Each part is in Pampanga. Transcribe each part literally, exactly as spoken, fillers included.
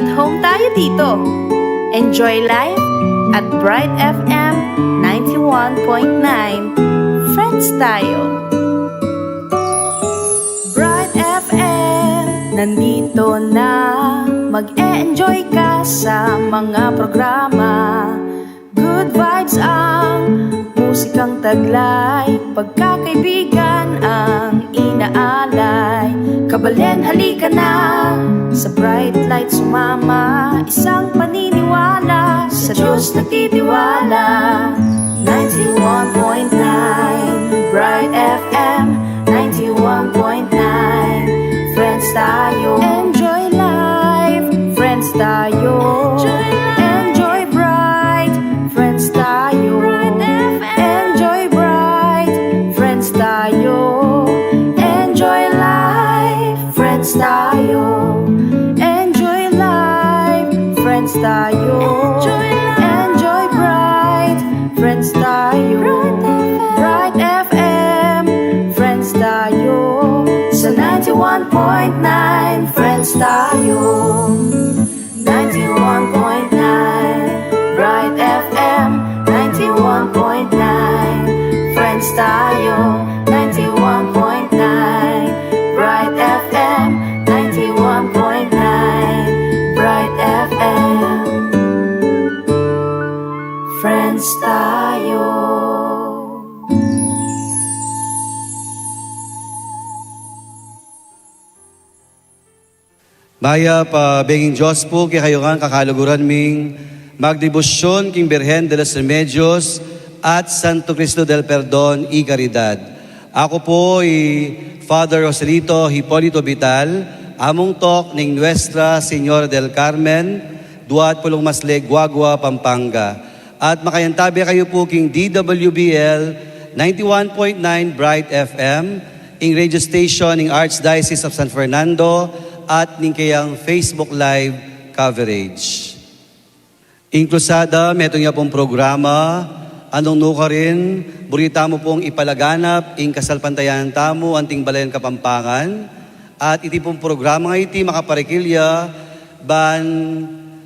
At home tayo dito. Enjoy life at Bright F M ninety-one point nine. Friends tayo. Bright F M, nandito na. Mag-e-enjoy ka sa mga programa. Good vibes ang musikang taglay, pagkakaibigan ang inaalay. Kabalen, halika na, sa Bright Light sumama. Isang paniniwala, sa Diyos nagtitiwala. Ninety-one point nine Bright F M, ninety-one point nine. Friends tayo. Enjoy life, friends tayo. Enjoy life. Enjoy bright, friends tayo. Bright F M. Enjoy bright, friends tayo. Enjoy life, friends tayo. Enjoy life, friends tayo. Enjoy life. Enjoy bright, friends tayo. Bright F M. Bright F M, friends tayo. Sa ninety-one point nine, friends tayo. Ninety-one point nine Bright F M, ninety-one point nine. Friends tayo, ninety-one point nine Bright F M, ninety-one point nine Bright F M. Friends tayo. Mayap a benging Dios pu kekayu ngan, kakaluguran ming magdebosyon king Birhen de los Remedios at Santo Cristo del Perdon y Caridad. Aku pu i Father Joselito Hipolito Vital, among tok ning Nuestra Señora del Carmen, duat pulung Masle, Guagua, Pampanga. At makayantabe kayu pu king D W B L ninety-one point nine Bright F M, ing radio station ning Archdiocese of San Fernando, at ning keyang Facebook Live coverage. Ing Cruzada, metung ya pung programa, anung nukarin, buri tamu pung ipalaganap ing kasalpantayanan tamu anting balayan Kapampangan, at iti pung programa nga iti makaparikil ya ban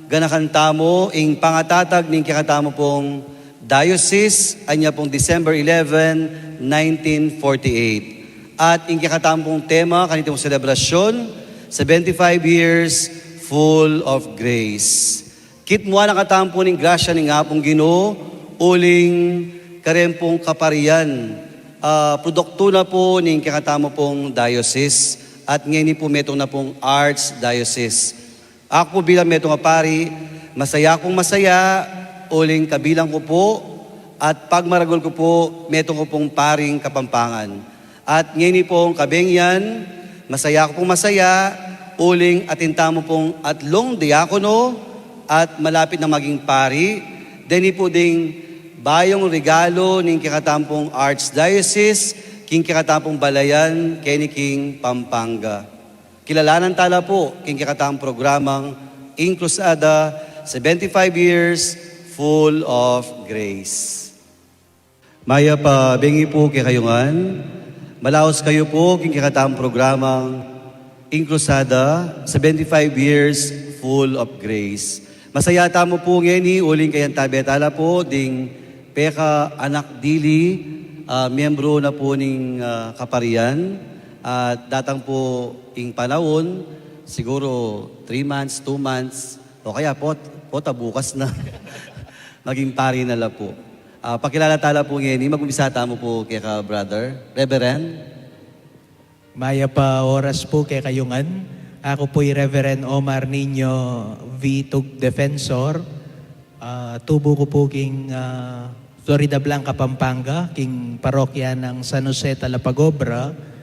ganakan tamu ing pangatatag ning kekatamu pung diocese, anya pung December eleven, nineteen forty-eight. At ing kekatamu pung tema kaniti pung selebrasyon, seventy-five years full of grace. Kitmuan na katamu pu ning grasya ning Apung Ginu, uling karen pung kaparian, ah, produktu na pu ning kekatamu pung diocese, at ngeni pu metung na pung archdiocese. Aku pu bilang metung a pari, masaya kung masaya, uling kabilang ku pu at pagmaragul ku pu, metung ku pung paring Kapampangan. At ngeni pung kabengian, masaya ku pung masaya, uling atin tamu pung atlung diakono at malapit na maging pari, deni pu ding bayung regalo ning kekatamu pung archdiocese king kekatamu pung balayan keni king Pampanga. Kilalanan tala pu king kekatamung programang Ing Cruzada, seventy-five years full of grace. Mayap a bengi pu kekayu ngan. Malaus kayu pu king kekatamung programang Ing Cruzada, seventy-five years full of grace. Masaya tamu pu ngeni uling kayantabe tala pu ding pekaanak dili, ah, miyembro na pu ning, ah, kaparian. At datang pu ing panaun, siguru three months, two months, o kaya pot-, pota bukas na. Maging pari na la pu. Ah, pakilala tala pu ngeni, mag-umpisa tamu pu keka brother, Reverend. Mayap a oras pu kekayu ngan. Aku pu i Reverend Omar Niño Vitug Defensor. Ah, tubu ku pu king, ah, Floridablanca, Pampanga, king parokya nang San Jose Talapagobra.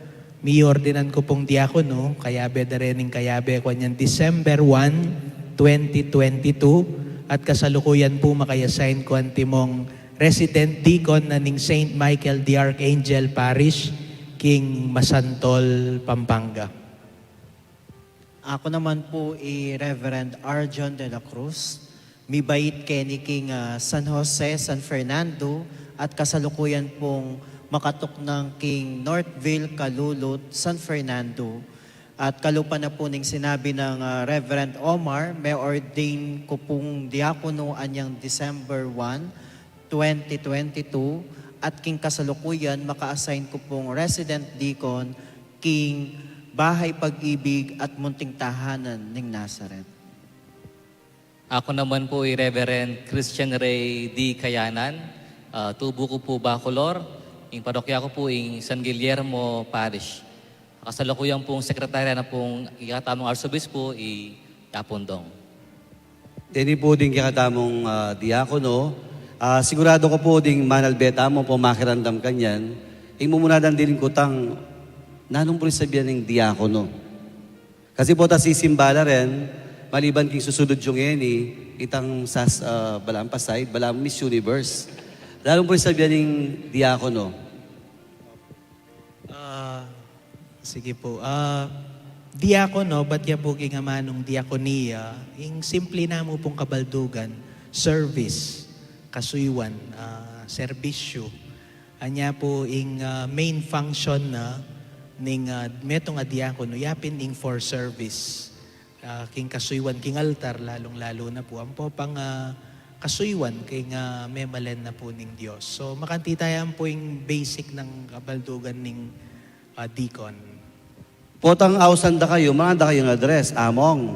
Miordinan ku pung diakono, kayabe da rening kayabe ku anyang December one, twenty twenty-two, at kasalukuyan pu maka-assign ku antimong resident deacon na ning Saint Michael the Archangel Parish, king Masantol, Pampanga. Aku naman pu i Reverend Arjon de la Cruz, mibait keni king, ah, San Jose, San Fernando, at kasalukuyan pung makatuknang king Northville, Calulud, San Fernando. At kalupa na pu ning sinabi nang, ah, Reverend Omar, me-ordain ku pung diakono anyang December one, twenty twenty-two, at king kasalukuyan maka-assign ku pung resident deacon king Bahay Pag-ibig at Munting Tahanan ning Nazaret. Aku naman pu i Reverend Christian Ray D. Kayanan, ah, tubu ku pu Bacolor, ing parokya ku pu ing San Guillermo Parish. Kasalukuyan pung sekretarya na pung kekatamung Arsobispo i Apondong. Deni pu ding kekatamung, ah, diakono, ah, sigurado ku pu ding manalbe tamu pu makiramdam kanyan, ing mumuna dang diling kutang, nanung pu ring sabian ning diakono? Kasi pu ta sisimba la rin, maliban king susunud yung ngeni, itang sas-, ah, balamu pa-side, balamu Miss Universe. Nanung pu ring sabian ning diakono? Ah, sige po. Ah, diakono, bat ya po king amanung diakonia, ing simple namu pung kabaldugan, service, kasuyuan, ah, serbisyu. Anya po ing, ah, main function na ning, ah, metung a diakono, yapin ing for service. Ah, king kasuyuan, king altar, lalung-lalu na po. Ampo pang, ah, kasuyuan, king, ah, memalen na po ning Dios. So, makanti taya ampo ing basic nang kabaldugan ning, ah, deacon. Potang ausan da kayu, makanyan da kayung address, Among?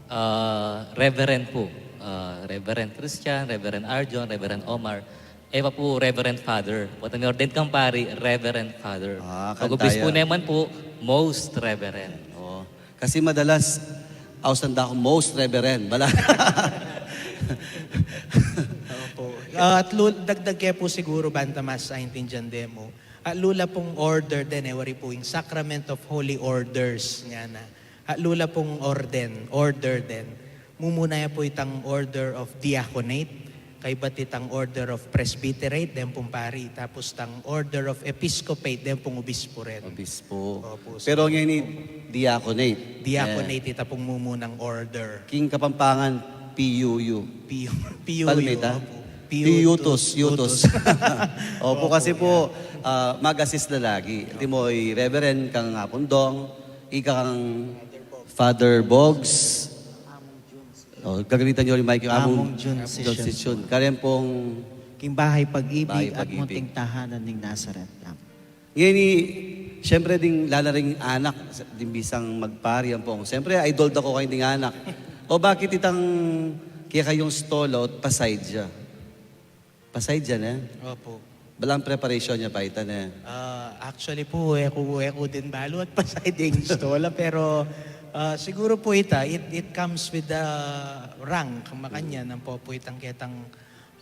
Ah, Reverend po. Ah, Reverend Christian, Reverend Arjon, Reverend Omar. E pa po Reverend Father. Potang ordain kang pari, Reverend Father. Ah, pag-ubis po naman po, Most Reverend. Oh. Kasi madalas, ausan da ku Most Reverend. Bala. Opo. Ah, at lu-, dagdag ke po siguro, banta mas aintindian de mu. At lula pung order den, e wari po ing Sacrament of Holy Orders, ngana. At lula pung orden, order den. Mumuna ya po itang Order of Diaconate, kaybat itang Order of Presbyterate, den pung pari, tapos itang Order of Episcopate, den pung obispo rin. Obispo. Opo, sir. Pero ngeni, diaconate. Diaconate, ita pung mumunang order. King Kapampangan, P U U. P U, P U U, Palmita? Opo. Piutus, Piutus. Opo, kasi po, ah, mag-assist la lagi. Iti mo, i Reverend kang Apondong, ika kang Father Boggs. O, gagamitan niyo rin mic yung Among Among Jun Session. Session. Karen pong King Bahay Pag-ibig at Munting Tahanan ning Nazaret. Ngeni, siyempre, ding lalaring anak, ding bisang magpari, ampong. Siyempre, idol da ku kayong ding anak. O bakit itang kaya kayong stolo, pa-side ya? Pa-side ya, ne? Opo. Balang preparation ya pa ita, ne? Ah, actually po, e ku, e ku din balu at pa-side ing stola, pero, ah, siguro po ita, it, it comes with the rank, makanyan, ampo po itang ketang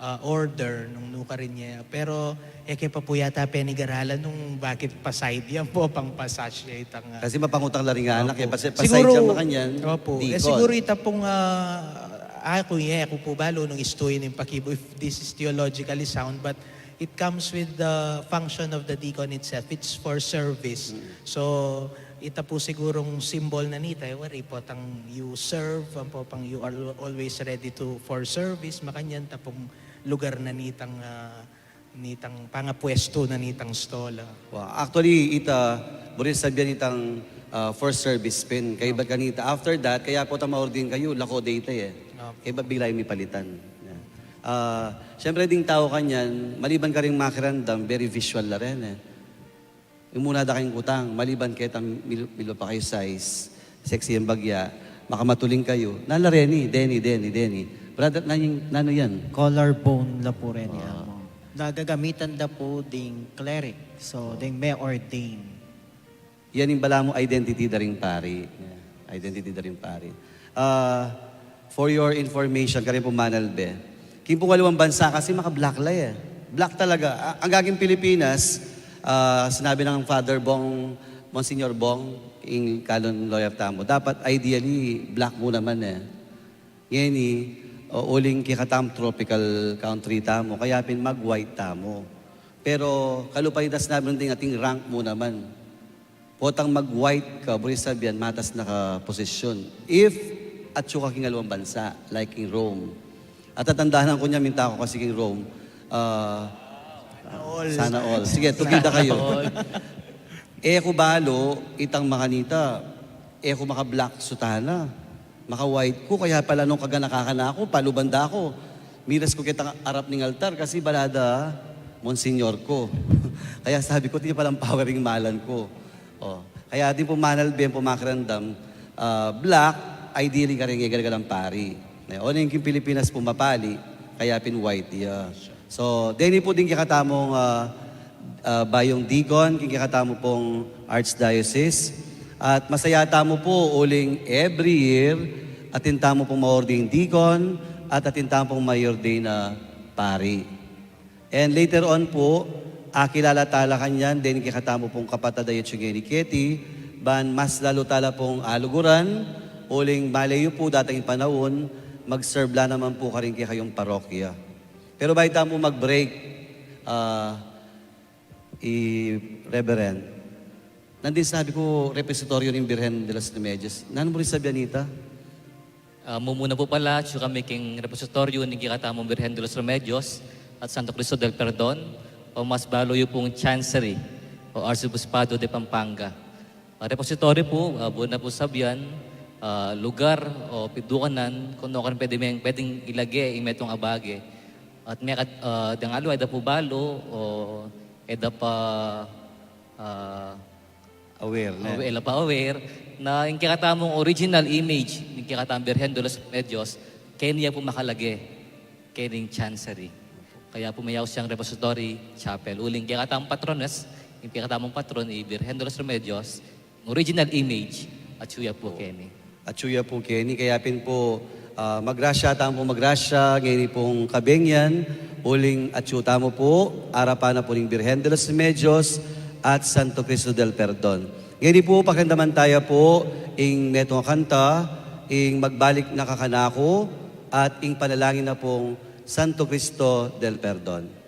ah, order nung nukarin ya. Pero, e ke pa po yata penigaralan nung bakit pa-side ya po, pang pa-sash ya itang, ah, Kasi mapangutang la rin nga anak, e, opo. Pasi-, pa-side Siguro, ya makanyan, opo. E, deacon. Siguro ita pong, ah, aku, e, aku po balu nung istuyu ning pakibu, if this is theologically sound, but it comes with the function of the deacon itself. It's for service. Mm. So, ita po sigurung symbol na nita, e, wari potang you serve, ampo pang you are always ready to, for service, makanyan ta pong lugar na nitang, ah, nitang pangapwestu na nitang stola. Wa, actually, ita, buri sabian itang, ah, for service pin. Kaybat kanita, after that, kaya po ta ma-ordain kayu, lako de ita, e. Opo. Kaybat bigla yu mipalitan. Yeah. Ah, siyempre, ding tau kanyan, maliban karing makiramdam, very visual la rin, e. Ing muna da kayung kutang, maliban keta mil-, milu pa kayu size, sexy yang bagya, makamatuling kayu. Nanu la reni, deni, deni, deni. Brother, nanu, nanu yan? Collarbone la pu reni, ah, Among. Nagagamitan da pu ding cleric, so, ding me-ordain. Yan ing balamu identity da ring pari. Yeah, identity da ring pari. Ah, for your information, kari pung manalbe. King pung aliwang bansa kasi maka-black la, e. Black talaga. A-, ang gaging Pilipinas, ah, sinabi ng Father Bong, Monsignor Bong, ing canon lawyer tamu, dapat ideally black mu naman, e. Ngeni, o, uling kekatam tropical country tamu, kaya pin mag-white tamu. Pero kalupa nita sinabi nung ding ating rank mu naman. Potang mag-white ka, buri sabian, matas na ka posisyon. If atyu ka king aliwang bansa, like in Rome. At tatandanan ku nya, minta ku kasi king Rome. Ah, sana all. Sana all. Sige, tugida kayu. Sana all. E ku balu, itang makanita, E ku maka-black sutana, maka-white ku, kaya pala nung kaganaka na ku, paluban da ku, miras ku ketang arap ning altar kasi bala da Monsignor ku. Kaya sabi ku, "Atin ya palang power ing malan ku." O, kaya atin pung manalbe, atin pung makiramdam, ah, black, ideally, karing e galgalang pari. E, o, ning king Pilipinas pu mapali, kaya pin white ya. So, deni pu ding kekatamung, ah, ah, bayung deacon, king kekatamu pung Archdiocese. At masaya tamu pu uling every year, atin tamu pung ma-ordain deacon, at atin tamu pung ma-ordain a pari. And later on pu, akilala tala kanyan, deni kekatamu pung kapatad a atyu ngeni keti, ban mas lalu tala pung aluguran, uling maleyu pu datang ing panaun, mag-serve la naman pu karing kekayung parokya. Pero bayu tamu mag-break, ah, i Reverend, nandin sinabi ku, repositoryo ning Birhen de los Remedios. Nanu mu rin sabian ita? Ah, mumuna pu pala, atyu kami king repositoryo ning kekatamung Birhen de los Remedios at Santo Cristo del Perdon, o mas balu yu pung Chancery o Arzobispado de Pampanga. Ah, repository pu, ah, buan na pu sabian, ah, lugar o pidukanan kung nukarin pwede meng, pwedeng ilage ing metung a bage. At mekad, ah, deng aliwa e da pu balu o e da pa, ah, aware, ne? Awe-, e da pa aware na ing kekatamung original image ning kekatamung Birhen de los Remedios, keni ya pu makalage, kening Chancery. Kaya pu mayaus yang repository chapel. Uling kekatamung patrones, ing kekatamung patron i Birhen de los Remedios, original image, atyu ya pu keni. Atyu ya pu keni, kaya pin pu, ah, magrasya tamu pu, magrasya ngeni pung kabenyan, uling atyu tamu pu, arapan na pu ning Birhen de los Remedios at Santo Cristo del Perdon. Ngeni pu, pakiramdaman taya pu ing metung a kanta, ing Magbalik na Ka Kanaku, at ing panalangin na pung Santo Cristo del Perdon.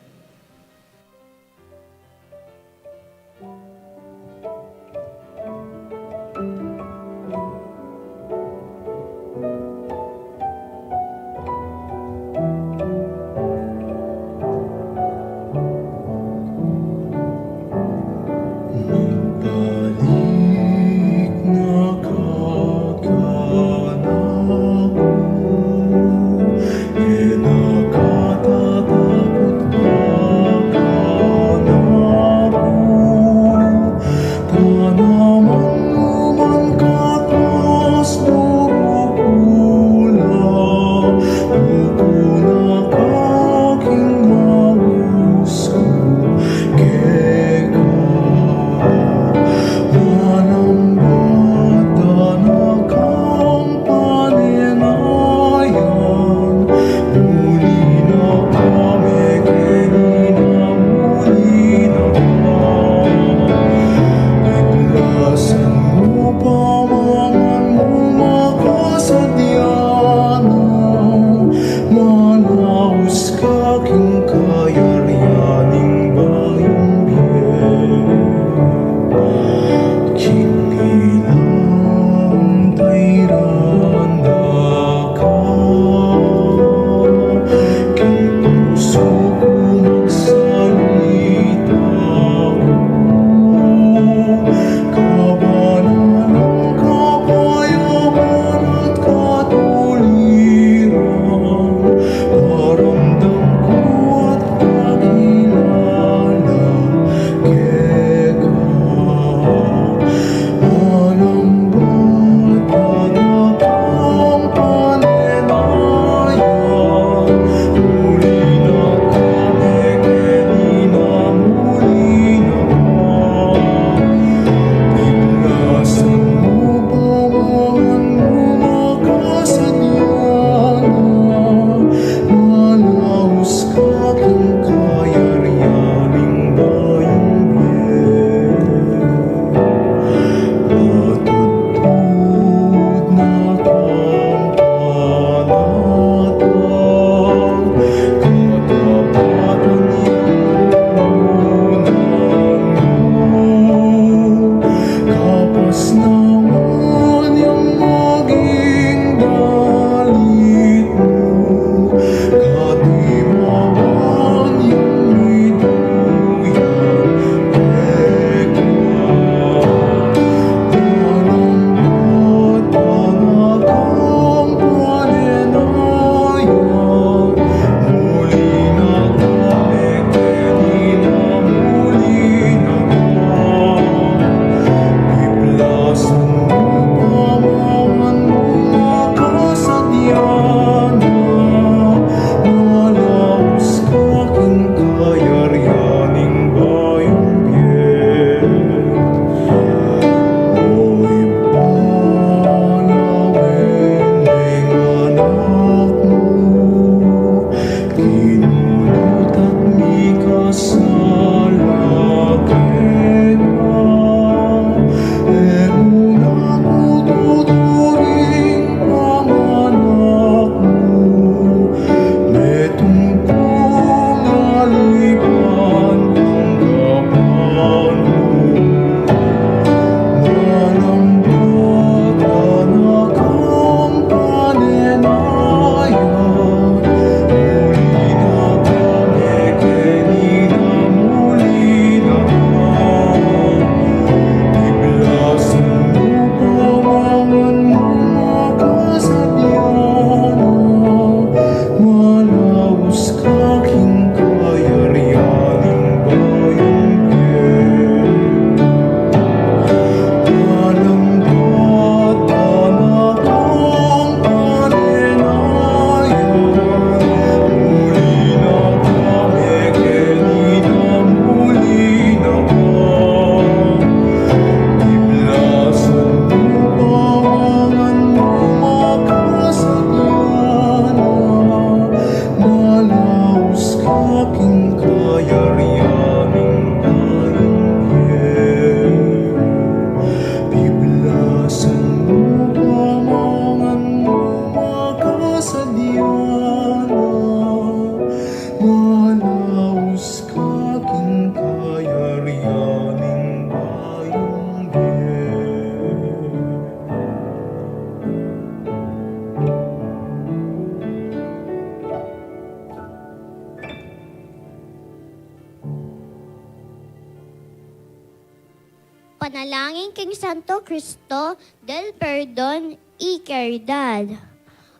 Panalangin king Santo Cristo del Perdon y Caridad.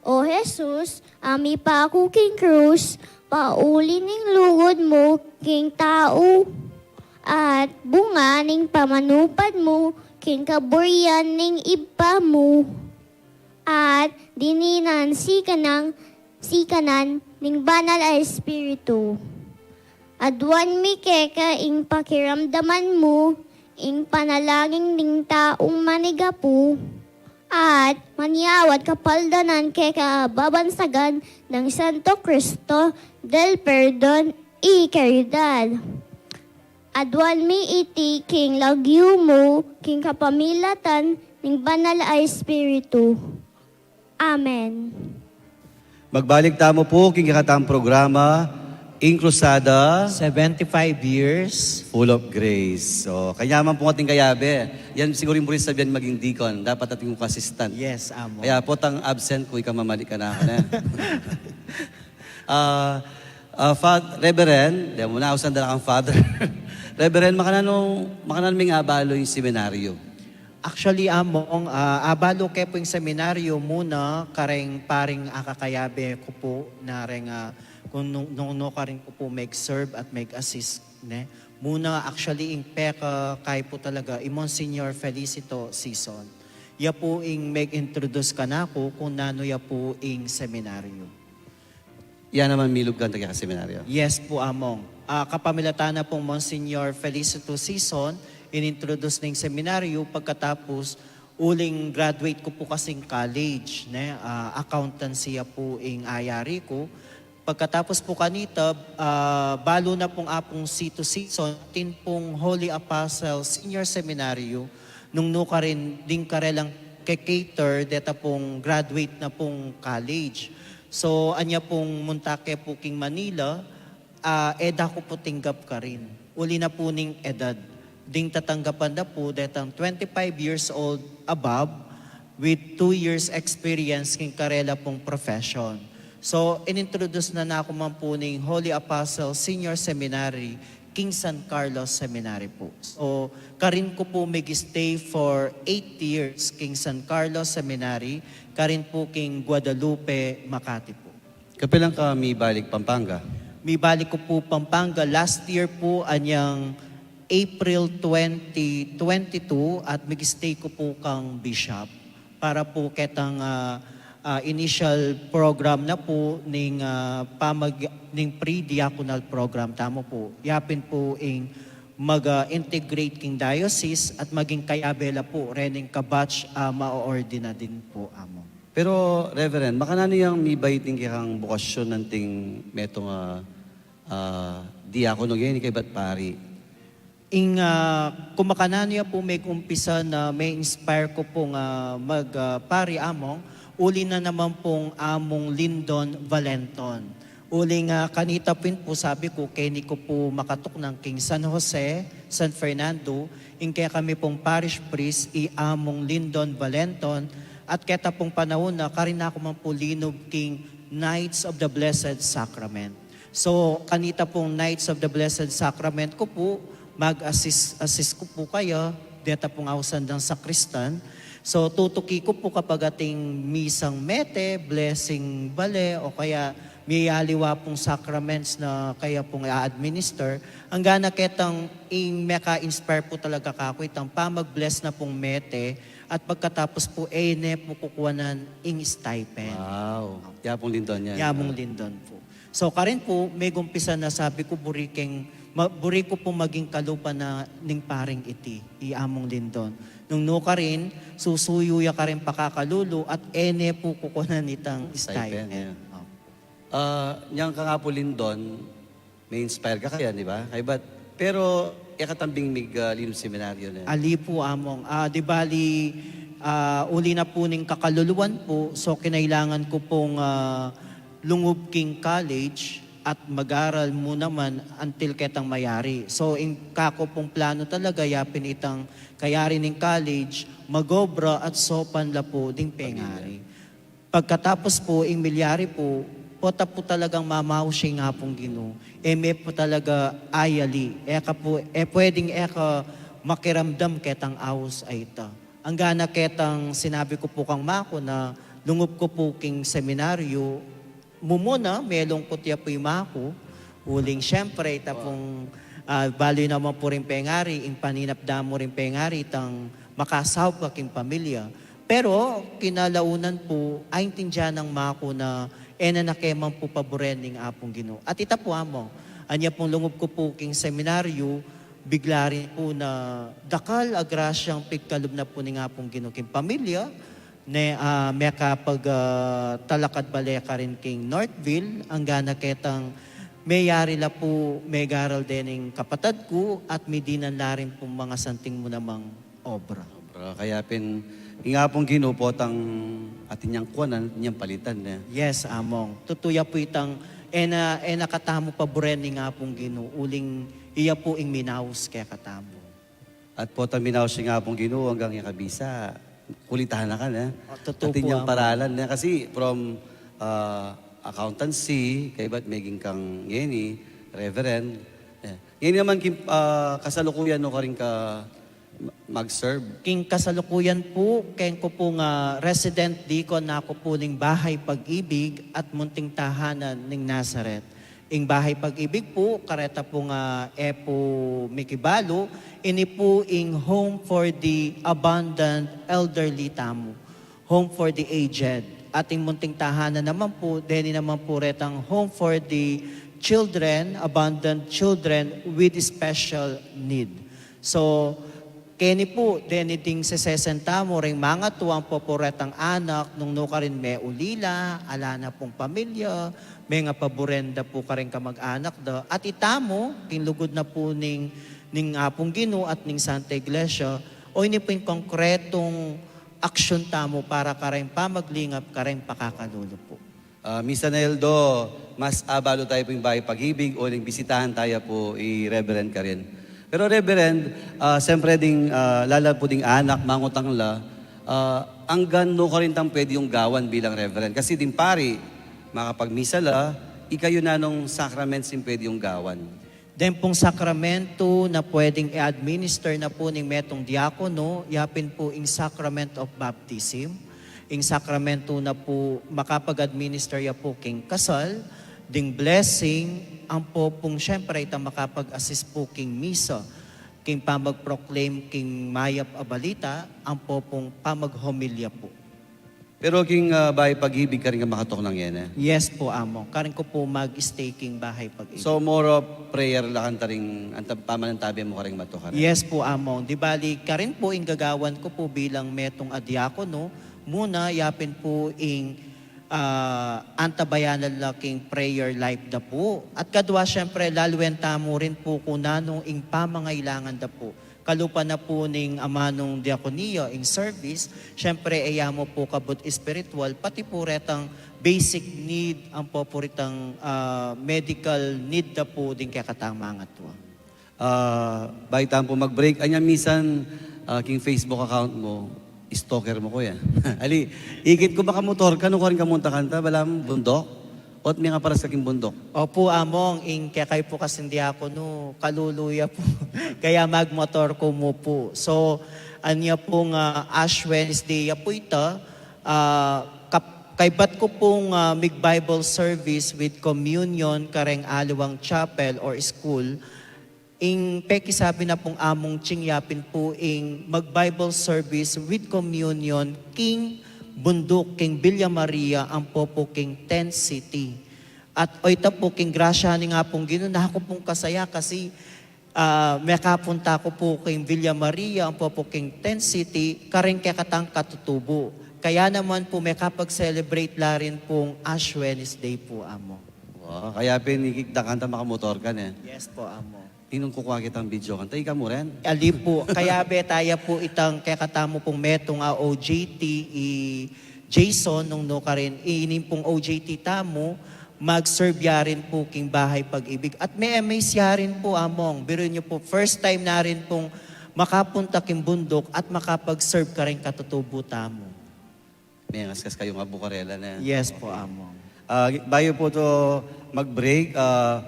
O Jesus, a mipaku king krus, pauli ning lugud mu king tau, at bunga ning pamanupad mu king kaburian ning Ibpa mu, at dininan sikanan, sikanan ning Banal a Espiritu. Aduan mi keka ing pakiramdaman mu ing panalangin ning taung manigapu, at manyawad kapaldanan keka babansagan nang Santo Cristo del Perdon y Caridad. Aduan mi iti king lagyu mu, king kapamilatan ning Banal a Espiritu. Amen. Magbalik tamu pu king kekatang programa, ing Cruzada, seventy-five years, full of grace. O, kanyaman pu ating kayabe. Yan siguru ing buri sabian maging deacon. Dapat atin kung assistant. Yes, amo. Kaya pu tang absent ku, ika mamali kanaku ne. Ah, ah, Fa-, Reverend, di mu na, ausan da la kang Father. Reverend, makananu, makananu ming abalu ing seminaryo? Actually, Among, ah, abalu ke pu ing seminaryo muna kareng paring akakayabe ku pu na reng, ah, kung nu-, nung nukarin ku pu meg-serve at meg-assist, ne? Muna, actually, ing peka kai pu talaga, i Monsignor Felicito Sison. Ya pu ing meg-introduce kanaku kung nanu ya pu ing seminaryo. Yan naman, milub kang taga seminaryo. Yes pu, Among. Ah, kapamilatan na pung Monsignor Felicito Sison, in-introduce ning seminaryo pagkatapus, uling graduate ku pu kasing college, ne? Ah, accountancy ya pu ing ayari ku. Pagkatapus pu kanita, ah, balu na pung Apung Situ Sison, atin pung Holy Apostle Senior Seminaryo, nung nukarin ding karelang ke-cater deta pung graduate na pung college. So, anya pung munta ke pu king Manila, ah, e da ku pu tinggap karin. Uli na pu ning edad. Ding tatanggapan da pu detang twenty-five years old above with two years experience king karela pung profession. So, in-introduce na naku man pu ning Holy Apostle Senior Seminary king San Carlos Seminary pu. So, karin ku pu mig-stay for eight years king San Carlos Seminary, karin pu king Guadalupe, Makati pu. Kapilan ka mibalik Pampanga? Mibalik ku pu Pampanga last year pu, anyang April twenty twenty-two, at mig-stay ku pu kang Bishop para pu ketang, ah, ah, initial program na pu ning, ah, pamag-, ning pre-diaconal program tamu pu. Yapin pu ing mag, ah, integrate king diocese at maging kayabe la pu rening ka-batch, ah, ma-ordina din pu, Among. Pero, Reverend, makananu yang mibait ing kekang bokasyon anting metung a, ah, diakono ngeni kaybat pari? Ing, ah, kung makananu ya pu meg-umpisa na me-inspire ku pung, ah, mag, ah, pari, Among, uli na naman pung Among Lindon Valenton. Uling, ah, kanita pin pu sabi ku, keni ku pu makatuknang king San Jose, San Fernando, ing kekami pung parish priest i Among Lindon Valenton, at keta pung panaun na karin na ku man pu linub king Knights of the Blessed Sacrament. So, kanita pung Knights of the Blessed Sacrament ku pu, mag-assist, assist ku pu kaya, deta pung ausan dang sakristan. So, tutuki ku pu kapag ating misang mete, blessing bale, o kaya miyayaliwa pung sacraments na kaya pung i-administer, anggana ketang ing meka-inspire pu talaga kaku itang pamag-bless na pung mete, at pagkatapus pu, e ne pu kukuanan ing stipend. Wow. Yapung Lindon yan, Yapung ah. Lindon pu. So, karin pu, megumpisa na sabi ku, buri keng, ma-, buri ku pu maging kalupa na ning paring iti, i Among Lindon. Nung nukarin, susuyu ya karing pakakalulu at e ne pu kukuanan itang stipend, stipend. Yeah. Oh. Ah, nyang kang Apo Lindon, me-inspire ka kaya, di ba? Kaybat, pero, e ka tambing mig, ah, linub seminaryo na. Ali pu, Among. Ah, di bali, ah, uli na pu ning kakaluluan pu, so kinailangan ku pung, ah, lungub king college at mag-aral mu naman until ketang mayari. So, ing kaku pung plano talaga, yapin itang kayari ning college, mag-obra at saupan la pu ding pengari. Pagkatapus pu, ing milyari pu, pota pu talagang mamausi ing Apung Ginu. E me pu talaga ayali. E ka pu, e pwedeng e ka makiramdam ketang aus a ita. Anggana ketang sinabi ku pu kang maku na lungub ku pu king seminaryo, mumuna, melungkut ya pu i maku, uling siyempre, ita pung, ah, balu naman pu ring pengari, ing paninap da mu ring pengari, itang makasaup ka king pamilya. Pero, kinalaunan pu, aintindian nang maku na, e na na ke man pu paburen ning Apung Ginu. At ita pu, Among, anya pung lungub ku pu king seminaryo, bigla rin pu na dakal a grasyang pigkalub na pu ning Apung Ginu king pamilya, ne, ah, mekapag, ah, talakad bale karin king Northville, anggana ketang meyari la pu megaral dening kapatad ku at midinan la rin pung mangasanting mu namang obra. Obra. Kaya pin, ing Apung Ginu potang atin yang kuanan, atin yang palitan, ne? Yes, Among. Tutu ya pu itang, e na, e na katamu paburen ning Apung Ginu, uling iya pu ing minaus kekatamu. At potang minaus ing Apung Ginu, anggang ya kabisa, kulitahan na ka, ne? O, tutu pu, Among. Atin yang paralan, ne? Kasi from, ah, accountancy, kaybat meging kang ngeni, Reverend. Eh, ngeni naman, king, ah, kasalukuyan nu karin ka ma-, mag-serve? King kasalukuyan pu, keng ku pu nga resident deacon na ku pu ning Bahay Pag-ibig at Munting Tahanan ning Nazareth. Ing Bahay Pag-ibig pu, kareta pu nga e pu mikibalu, ini pu ing Home for the Abandoned Elderly tamu. Home for the Aged. At ing Munting Tahanan naman pu, deni naman pu retang Home for the Children, Abandoned Children with Special Need. So, keni pu, deni ding sesesen tamu, ring mangatuang pu pu retang anak, nung nukarin meulila, ala na pung pamilya, mengapaburen da pu karing kamag-anak da. At itamu, king lugud na pu ning, ning Apung Ginu at ning Santa Iglesia, o ini pu ing konkretong aksyon tamu para kareng pamaglingap kareng pakakalulu pu. Ah, misan, Elder, mas abalu tayu pu ing Bahay Pag-ibig, uling bisitahan tayu pu i Reverend karin. Pero, Reverend, ah, siyempre ding, ah, lala pu ding anak, mangutang la, ah, anggang nu karin tang pwede yung gawan bilang Reverend? Kasi ding pari, makapagmisa la, ikayu nanung sacraments ing pwede yung gawan? Den pung sakramento na pwedeng i-administer na pu ning metung diakono, ya pin pu ing Sacrament of Baptism. Ing sakramento na pu makapag-administer ya pu king kasal, ding blessing, ampo pung siyempre ita makapag-assist pu king misa, king pamag-proclaim king mayap a balita, ampo pung pamaghomilya pu. Pero king, ah, Bahay Pag-ibig karin ka makatuknang yan, eh? Yes pu, Among. Karin ku pu mag-stay king Bahay Pag-ibig. So, more of prayer la kanta ring, antab-, pamanantabe mu karing matuknang? Yes pu, Among. Di bali, karin pu ing gagawan ku pu bilang metung a diakono, muna, ya pin pu ing, ah, antabayanan la king prayer life da pu. At kadwa, siyempre, lalwen tamu rin pu kung nanu ing pamangailangan da pu. Kalupa na pu ning amanung diakonia, ing service, siyempre, e ya mu pu kabud espiritual, pati pu retang basic need, ampo pu retang, ah, medical need da pu ding kekatang mangatua. Ah, bayu tamu pu mag-break, anya misan, ah, king Facebook account mu, stalker mu ku ya. Ali, ikit ku makamotor ka, nu karin ka munta kanta, balamu bundok? Ot mengaparas ka king bundok? Opu, Among, ing kekayu pu kasing diakono, kalulu ya pu. Kaya magmotor ku mu pu. So, anya pung, ah, Ash Wednesday ya pu ita, ah, kap-, kaybat ku pung, ah, mig-Bible service with communion kareng aliwang chapel or school, ing pekisabi na pung Among Ching ya pin pu ing mag-Bible service with communion king bunduk, king Villa Maria, ampo pu king Tent City. At o ita pu king grasya ning Apung Ginu, naku pung kasaya kasi, ah, mekapunta ku pu king Villa Maria, ampo pu king Tent City, kareng kekatang katutubu. Kaya naman pu mekapag-celebrate la rin pung Ash Wednesday pu, Among. Wa, kaya pin ikit da kanta makamotor ka ne. Yes pu, Among. Ninung kukua kitang video kanta, ika mu rin? Ali pu, kayabe taya pu itang kekatamu pung metung a O J T, i Jason, nung nukarin, i-, ini pung O J T tamu, mag-serve ya rin pu king Bahay Pag-ibig. At me-amaze ya rin pu, Among. Biruin yu pu, first time na rin pung makapunta king bunduk at makapag-serve kareng katutubu tamu. Mengaskas kayu nga bukarela ne. Yes pu, Among. Ah, bayu pu to mag-break, ah,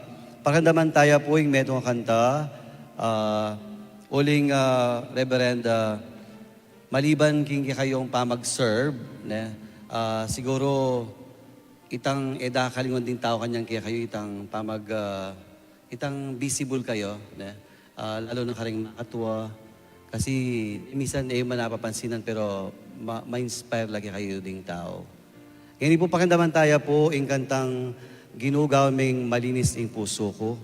pakiramdaman taya pu ing metung a kanta, ah, Uling, ah, Reverend, ah, maliban king kekayung pamag-serve, ne, ah, siguro itang e da kalinguan ding tau kanyan kekayu, itang pamag-, ah, itang visible kayu, ne, ah, lalu na karing makatua. Kasi minsan e man napapansinan, pero ma-, ma-inspire la kekayu ding tau. Ngeni pu, pakiramdaman taya pu ing kantang Ginu, gawan meng malinis ing pusu ku.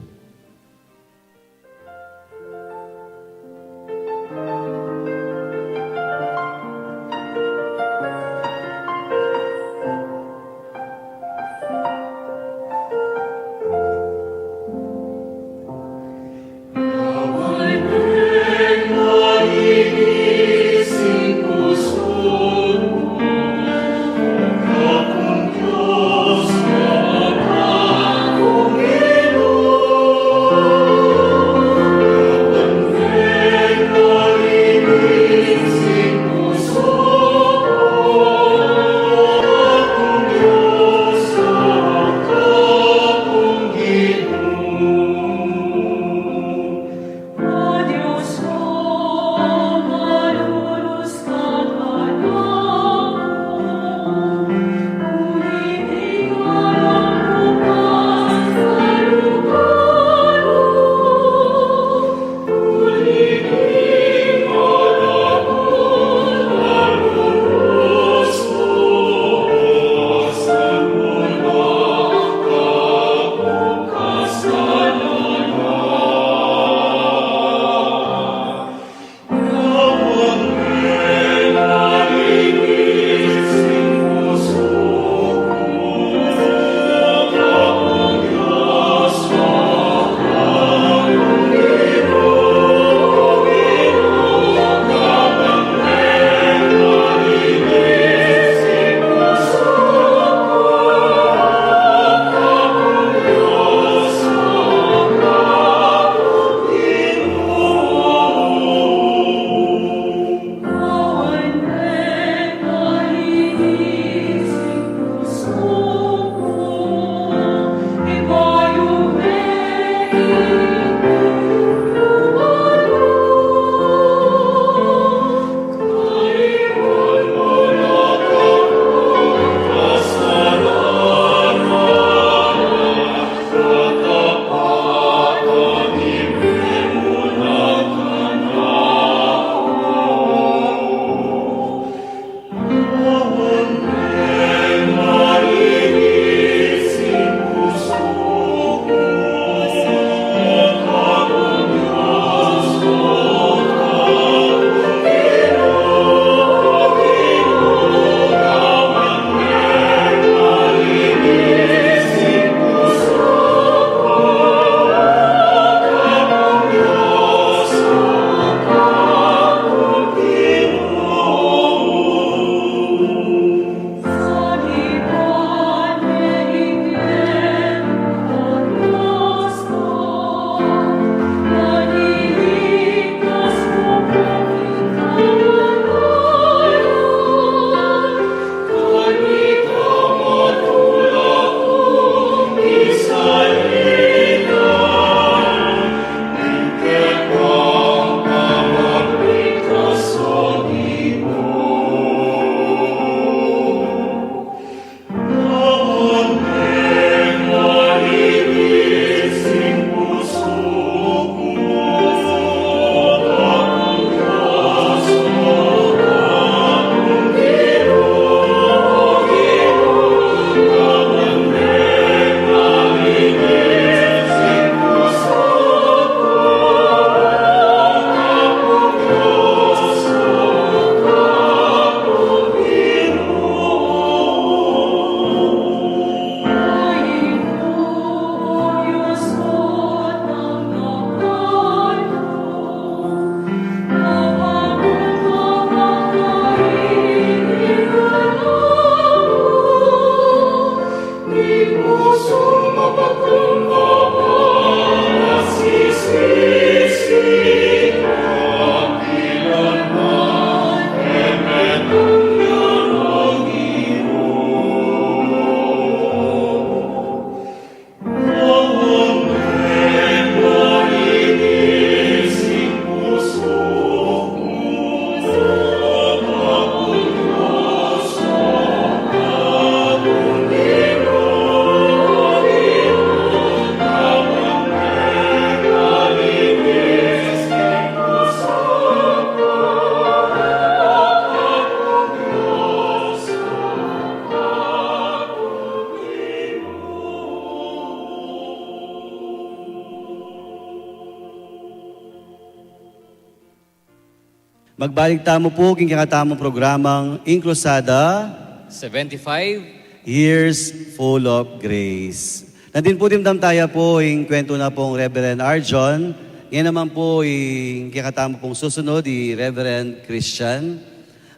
Magbalik tamu pu king kekatamung programang Ing Cruzada, seventy-five Years Full of Grace. Nandin pu dimdam taya pu ing kuwentu na pung Reverend Arjon. Ngeni naman pu ing kekatamu pung susunod, i Reverend Christian.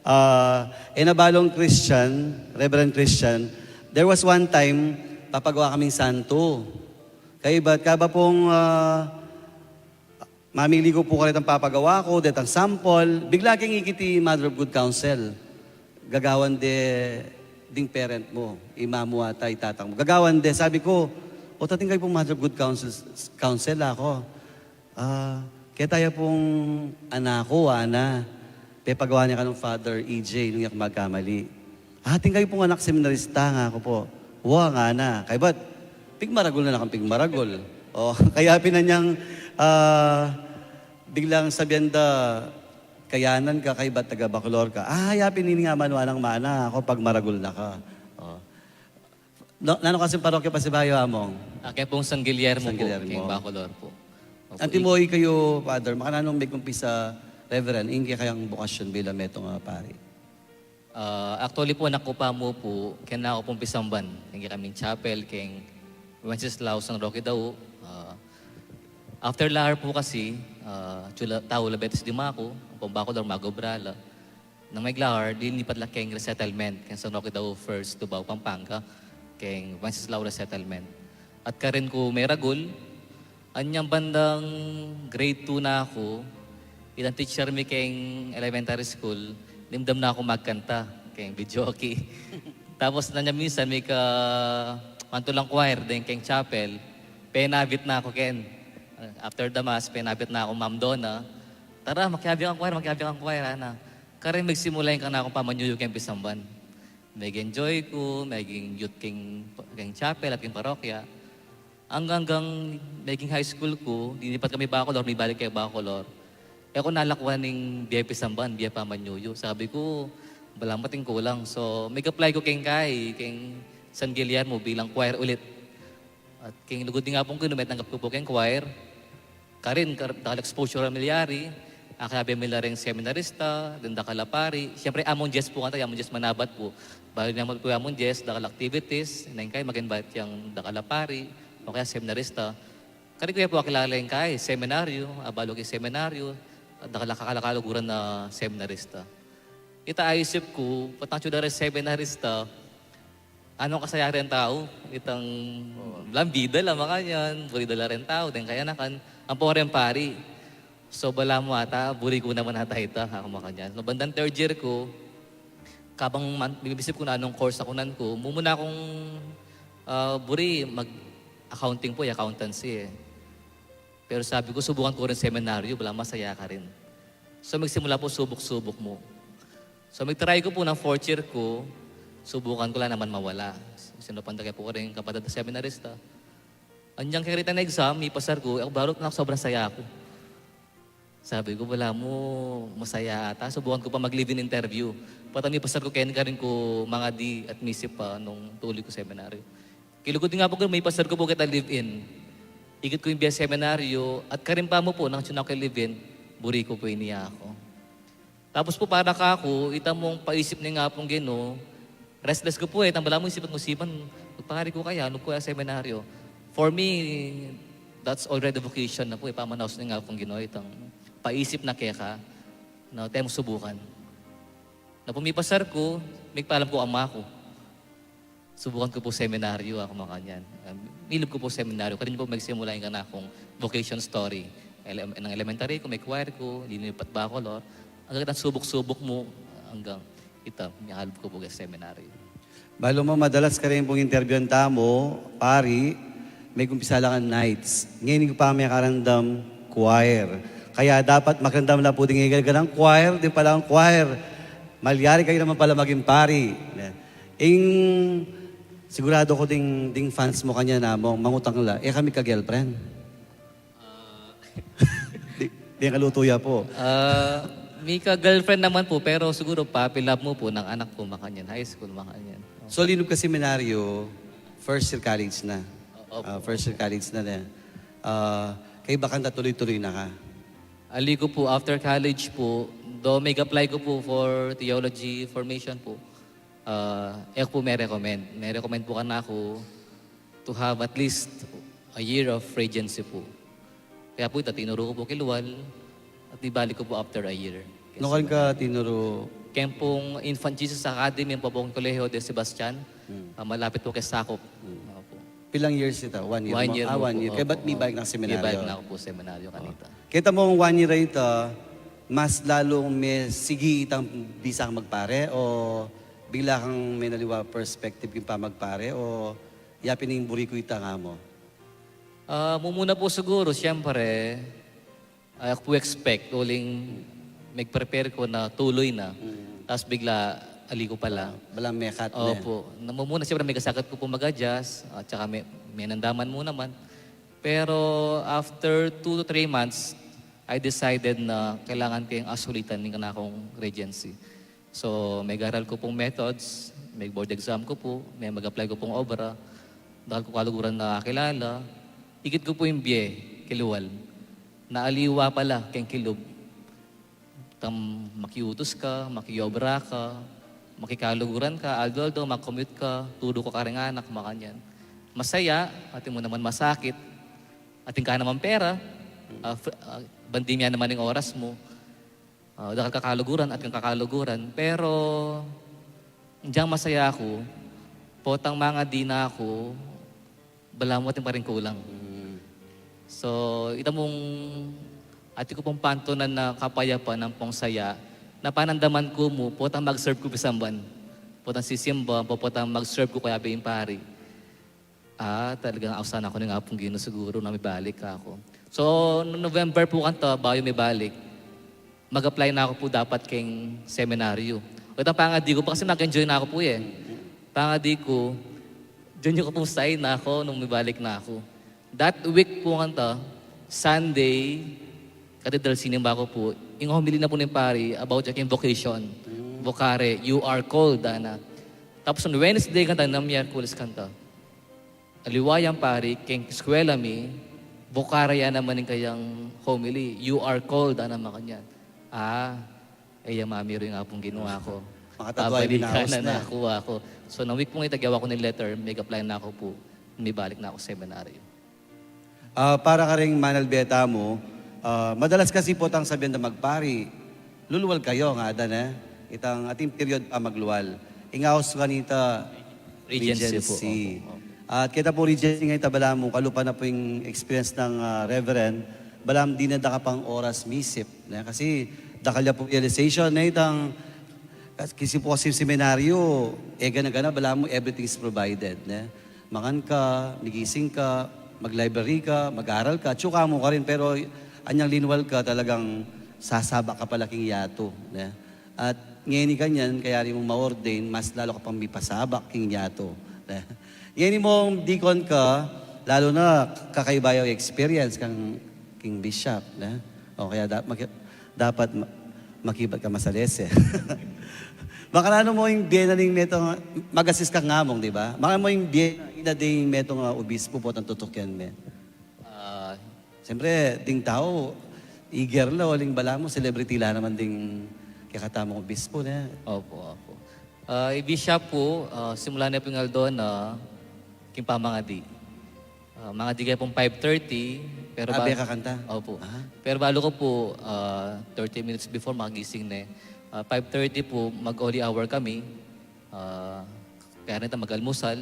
Ah, e na balung Christian, Reverend Christian, there was one time, papagawa kaming santo. Kaybat, kaba pung, ah, mamili ku pu karetang papagawa ku, detang sample, bigla keng ikit i Mother of Good Counsel. Gagawan de ding parent mu, i mamu ata, i tatang mu. Gagawan de, sabi ku, "O, atin kayu pung Mother of Good Counsel, Counsel, aku." "Ah, keta ya pung anak ku, ana. Pepagawa ne kanu nang Father E J, nung e ku magkamali." "Atin kayu pung anak seminarista," ngaku pu. "Wa," ngana. Kaybat, pigmaragul na kang pigmaragul. O, kaya pin anyang, ah, biglang sabian da, "Kayanan ka, kaybat taga-Bacolor ka." "Ah, ya pin ini nga, manwa nang mana aku pagmaragul na ka." O. Na-, nanu kasing parokya pasibayu, Among? Akin pung San Guillermo San pu, Guillermo. Keng Bacolor pu. Opu. Antimo ikayu, Father, makananung megkumpisa, Reverend, ing kekayang bokasyon bilang metung a pari? Ah, actually pu, anak ku pa mu pu, kena ku pung pisamban keng kekaming chapel, keng Wenceslao, San Roque Dau. Ah, after Lahar pu kasi, ah, atyu la, tau la betes dimaku, ampong Bacolor, mag-obra la. Nang meg-Lahar, linipat la keng resettlement, keng San Roque Dau First, Tubao, Pampanga, keng Wenceslao Resettlement. At karin ku meragul, anyang bandang grade two na ku, itang teacher mi keng elementary school, nimdam na kung magkanta, keng videoke. Tapos nanyang minsan mika mantulang choir deng keng chapel, penabit na ku ken. After the mass, penabit na ku, Ma'am Donna, "Tara, makiabe kang choir, makiabe kang choir," ana. Karin megsimula ing kanakung pamanyuyu keng pisamban. Meg-enjoy ku, meging youth keng, keng chapel at keng parokya. Anggang, anggang meging high school ku, linipat kami Bacolor, mibalik keng Bacolor. E ku nalakwan ing bie pisamban, bie pamanyuyu. Sabi ku, "Balamu atin kulang." So, meg-apply ku keng kai, keng San Guillermo bilang choir ulit. At keng lugud ning Apung Ginu, metanggap ku pu keng choir. Karin, kar-, dakal exposure a milyari, akiabe mi la reng seminarista, deng dakal a pari. Siyempre, Among Jess pu kanta, Among Jess Manabat pu. Balu ne pu Among Jess, dakal a activities, neng kai mag-invite yang dakal a pari, o kaya seminarista. Karin ku ya pu akilala ing kai, seminaryo, abalu keng seminaryo, dakal a kakal-, kaluguran a seminarista. Ita aisip ku, patang atyu la reng seminarista, anung kasaya reng tau, itang, oo, lang bida la makanyan, buri da la reng tau, deng kayanakan, ampo reng pari. So, balamu ata, buri ku naman ata ita, aku makanyan. No, bandang third year ku, kabang man-, bibisip ku na anung course a kunan ku, mumuna kung, ah, buri mag-accounting pu, accountancy e. Pero sabi ku, subukan ku rin seminaryo, balamu masaya karin. So, megsimula pu subuk-subuk mu. So, mig-try ku pu nang fourth year ku, subukan ku la naman mawala. Sinupan da ke pu karing kapatad a seminarista. Anyang keng written exam, mipasar ku, e ku balu, naku, sobrang saya ku. Sabi ku, balamu masaya ata, subukan ku pa mag-live-in interview. Patang mipasar ku keni, karin ku mangadi at misip pa nung tuloy ku seminaryo. Keng lugud ning Apung Ginu, mipasar ku pu keta live-in. Ikit ku ing bie seminaryo, at karin pa mu pu, nung atyu na ku keng live-in, buri ku pu ini, aku. Tapos pu para kaku, ita mung paisip ning Apung Ginu, restless ku pu e, itang balamu isipan ku, isipan, magpari ku kaya, lugud ku kaya seminaryo. For me, that's already vocation na pu e, pamanaus ning Apung Ginu, itang paisip na keka, na e mu subukan. Na pumipasar ku, migpalam ku ama ku. Subukan ku pu seminaryo, aku makanyan. Um, milub ku pu seminaryo. Karin pu megsimula ing kanakung vocation story. Ele-, nang elementary ku, meg-choir ku, linipat Bacolor. Anggang itang subuk-subuk mu, anggang ita, mialub ku pu keng seminaryo. Balu mu, madalas karin pung interviewan tamu, pari, megumpisa la kang knights. Ngeni ku pa mekaramdam choir. Kaya dapat makaramdam la pu ding igagalang choir, ding palang choir. Malyari kayu naman pala maging pari. Ing sigurado ku ding, ding fans mu kanyan, Among, mangutang la, e ka mika-girlfriend? Ah. Di, di ka lutu ya pu. Ah, mika-girlfriend naman pu, pero siguro puppy love mu pu, nang anak ku, makanyan, high school, makanyan. So, linub ka seminaryo, first year college na. Opo. Ah, first year college na, ne? Ah, kaybat kanta, tuloy-tuloy na ka? Ali ku pu, after college pu, Though mig-apply ku pu for theology formation pu, ah, e ku pu me-recommend. Me-recommend pu kanaku to have at least a year of regency pu. Kaya pu ita, tinuru ku pu kilwal at ibalik ku pu after a year. Nuan ka tinuru? Keng pung Infant Jesus Academy, ampo pu keng Colegio de Sebastian, ah, malapit pu keng Sacup. Opo. Pilang years ita? One year? One year mu pu, opo. Kaya ba't mibalik na seminaryo? Mibalik na ku pu seminaryo kanita. Kita mung one year a ita, mas lalung mesigi itang bisa kang magpare o bigla kang menaliwa perspective king pamagpare o yapin ing buri ku ita nga mu? Ah, mumuna pu siguru, siyempre, ah, e ku pu expect, uling mig-prepare ku na tuloy na. Tapos bigla, ali ku pala. Balamu mekat na. Opo. Na mumuna, siyempre, megasakit ku pu mag-adjust, at saka me-, menandaman mu naman. Pero after two to three months, I decided na kailangan keng asulitan ing kanakung regency. So, megaral ku pung methods, meg-board exam ku pu, me-, mag-apply ku pung obra, dakal ku kaluguran a akilala, ikit ku pu ing bie, kilwal. Na aliwa pala keng kilub. Tang makiutus ka, makiobra ka, makikaluguran ka, aldo-aldo mag-commute ka, turu ka karing anak, makanyan. Masaya, atin mu naman masakit, atin ka naman pera, ah, fr-, ah, bandi mu naman ing oras mu. Ah, dakal ka kaluguran, atin ka kaluguran. Pero, inyang masaya ku, potang mangadi na ku, balamu atin pa ring kulang. So, ita mung atin ku pung pantunan na kapayapan ampong saya, na panandaman ku mu, potang mag-serve ku pi samban. Potang sisimba, po-, potang mag-serve ku kaya ing pari. Ah, talagang ausan na ku ning Apung Ginu siguru na mibalik aku. So, nung November pu kanta, bayu mibalik, mag-apply na ku pu dapat keng seminaryo. Itang pangadi ku pu kasi mag-enjoy na ku pu e. Pangadi ku, diyan yu ku pu sign na ku nung mibalik na ku. That week pu kanta, Sunday, Cathedral sinimba ku pu, ing homily na pu ning pari about keng vocation. Vocare, you are called, ana. Tapos nung Wednesday kanta, nung Miyerkules kanta, aliwa yang pari, keng eskwela mi, vocare ya naman ing kayang homily, you are called, ana, makanyan. Ah, e ya mamiru ing Apung Ginu ku. Makatagwa ing binaus na. Babalikan na ku aku. So, nung week pung ita, gawa ku ning letter, meg-apply na ku pu, mibalik na ku seminaryo. Ah, para karing manalbe tamu, ah, madalas kasi potang sabian da magpari, lulwal kayu, ngana da, ne? Itang atin period pamaglual. Ing aus kanita, regency pu, regency. Opo, opo. At kita pu regency ngeni, balamu, kalupa na pu ing experience nang, ah, Reverend, balamu dinan da ka pang oras misip, ne? Kasi dakal ya pu realization, ne? Itang, kasi pu kasi seminaryo, e gana-gana, balamu, everything is provided, ne? Mangan ka, migising ka, mag-library ka, mag-aral ka, atyu ka mu karin, pero anyang linwal ka, talagang sasabak ka pala king yatu, ne? At ngeni kanyan, kayari mung ma-ordain, mas lalu ka pang mipasabak king yatu, ne? Ngeni mung deacon ka, lalu na kakaiba ya ing experience kang king bishop, ne? O kaya da-, maki-, dapat ma-, makibat ka masalese. Makananu mu ing bie na ning metung, mag-assist ka ngamung, di ba? Makananu mu ing bie na ina ding metung a obispo potang tutukian me? Ah, siyempre, ding tau, eager la, uling balamu, celebrity la naman ding kekatamung obispo, ne? Opo, opo. Ah, i bishop pu, ah, simula ne pu ing aldo na king pamangadi. Ah, mangadi ke pung five thirty, pero... Abe ba-, ka kanta? Opo. Aha. Pero balu ku pu, ah, thirty minutes before, magising ne. Ah, five thirty pu, mag-holy hour kami. Ah, kaya nita mag-almusal.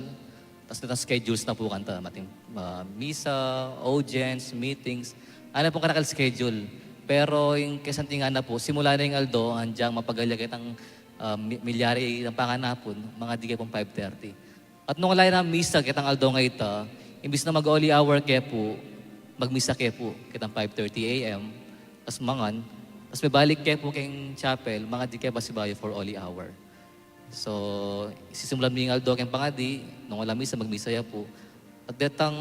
Tas nita schedules na pu kanta, mating, ah, misa, audience, meetings. Ana pung karakal schedule. Pero ing kesanting na pu, simula ne ing aldo, anyang mapagal ya ketang, ah, mi-, milyari ing panganapun, mangadi ke pung five thirty. At nung ala ya nang misa ketang aldo a ita, imbis na mag-holy hour ke pu, magmisa ke pu ketang five thirty A M, tas mangan, tas mibalik ke pu keng chapel, mangadi ke pasibayu for holy hour. So, sisimulan mi ing aldo keng pangadi, nung ala misa, magmisa ya pu. At detang